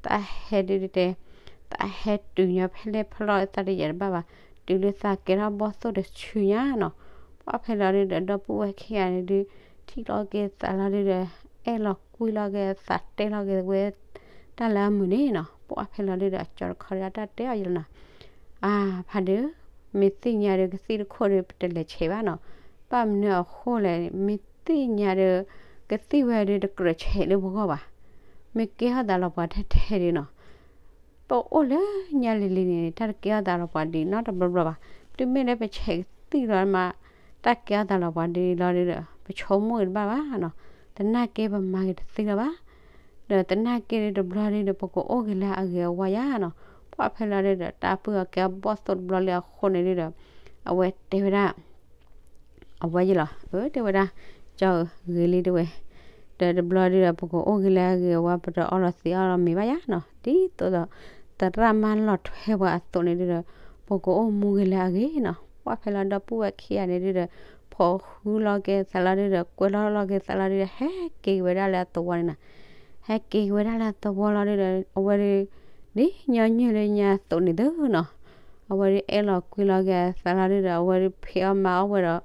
သးဟဲဒုတဲ သးဟဲတုၤညီဖဲလဲၣ်ဖဲလဲၣ်သးတယဲၢ်တဘၣ်ဘၣ်, တုၤလၢသးကဲထီၣ်ဘီၣ်သိၣ်တဆူညါနီၤ. ပှၢ်ဖဲလီၤဒုဒီး ဒီပုၢ်ဝဲၢ်ခံဂၤန့ၣ်ဒုး ထံၣ်လီၤက့ၤသးလီၤဒုဒီး အဲၣ်လီၤကွံလီၤက့ၤသးတဲလီၤက့ၤဝဲ တၢ်လၢအမုာ်န့ၣ်နီၤ. ပှၢ်ဖဲလီၤဒုဒီး အကၠီတခီဒီး တၢ်တဲအီၤယလီၤနီၤ. အါ ဖါဒ့ဧၢ, မ့ၢ်သ့ၣ်ညါဒီး ကသံၣ်တခိၣ်ဒီး ပတလဲၤဆဲးဘၣ်နီၤ. ဘၣ်မနုၤအဃိလဲၣ်, မ့ၢ်သ့ၣ်ညါဒီး ကသံၣ်ဝဲဒီး တကြၢးဆဲးလၢပဂီၢ်ဘၣ်. မ့ၢ်ကဲထီၣ်သးလီၤပှၤထဲထဲဒုနီၤ. ပအိၣ်လၢညါလံၤလံၤန့ၣ် တၢ်တကဲထီၣ်သးလီၤပှၤဒ်နီတဘျီဘျီဘၣ်. တုၤမ့ၢ်လၢပဆဲးကသံၣ်လီၤမး တၢ်ကဲထီၣ်သးလီၤပှၤဒ်လီၤဒုဒီး ပဆိကမိၣ်တဘၣ်ဘၣ်နီၤ. သနာ်က့ပမၤက့ၤတသ့လၢၤဘၣ်. ဒီးသနာ်က့ဒုတဘျီဒုဒီး ပကအိၣ်က့ၤလၢအဂ့ၤအဝါယါနီၤ. ပှၢ်ဖဲလီၤဒုဒီး တၢ်ပုၢ်အကဲဘီၣ်သိၣ်တဘျီလံအဃိန့ၣ်ဒုဒီး အဝဲတဲဝဲဒၣ် အဝဲယလီၤ, အၢ တဲဝဲဒၣ်, ကၠီဧၢ ဂ့ၤလံတဲဝဲ, ဒီးတဘျီဒုဒီး ပကအိၣ်က့ၤလၢအဂ့ၤအဝါ ပတအီလီၤသံးအီလီၤမ့ၤဘၣ်ယါနီၤ, ဒ်သိးဒီး သရၣ်မါလီၤထွဲပှၤအသိးန့ၣ်ဒုဒီး ပကအိၣ်မူက့ၤလၢအဂ့ၤနီၤ. ပှၢ်ဖဲလီၤဒီပုၢ်ဝဲၢ်ခံဂၤန့ၣ်ဒုဒီး ဖိးဃူလီၤက့ၤသးလီၤဒုဒီး ကွဲလီၤလီၤက့ၤသးလီၤဒုဒီး ဟဲက့ၤက့ၤဝဲဒၣ်လၢအသဝီန့ၣ်နီၤ. ဟဲက့ၤက့ၤဝဲဒၣ်လၢအသဝီလီၤဒုဒီး အဝဲဒုး ဒ်ညီနုၢ်လၢညါအသိးန့ၣ်သုနီၤ. အဝဲဒုးအဲၣ်လီၤကွံလီၤက့ၤအသးလီၤဒုဒီး အဝဲဒုးဖံးအီၣ်မၤအီၣ်ဝဲဒီး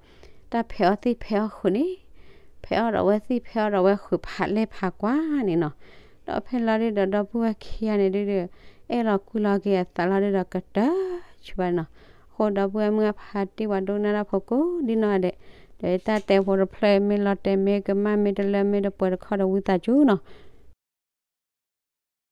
တၢ်ဖံးအီၣ်သံၣ်ဖံးအီၣ်ဃုာ်န့ၣ် ဖံးအီၣ်ဒီးဝဲသံၣ်ဖံးအီၣ်ဒီးဝဲဃုာ်ဖးလဲၢ်ဖးကွၢ်န့ၣ်နီၤ. ဒီးဖဲလီၤဒုဒီး ဒီပုၢ်ဝဲၢ်ခံဂၤန့ၣ်ဒုဒီး အဲၣ်လီၤကွံလီၤက့ၤအသးလီၤဒုဒီး ကတၢၢ်ဆူဘၣ်နီၤ. အဃိဒီပုၢ်ဝဲၢ်မုၢ်အဖါတံၢ် ပှၤဒိကနၣ်တၢ်ဖိကိးဒ်နီၢ်ဂၤဒဲး ဒီးတၢ်တဲဖိတဖျၢၣ် မ့ၢ်လီၤတဲာ်မ့ၢ်ကမၣ်မ့ၢ်တလၢမ့ၢ်တပှဲၤတခီဒီး ဝံသးစူၤနီၤ.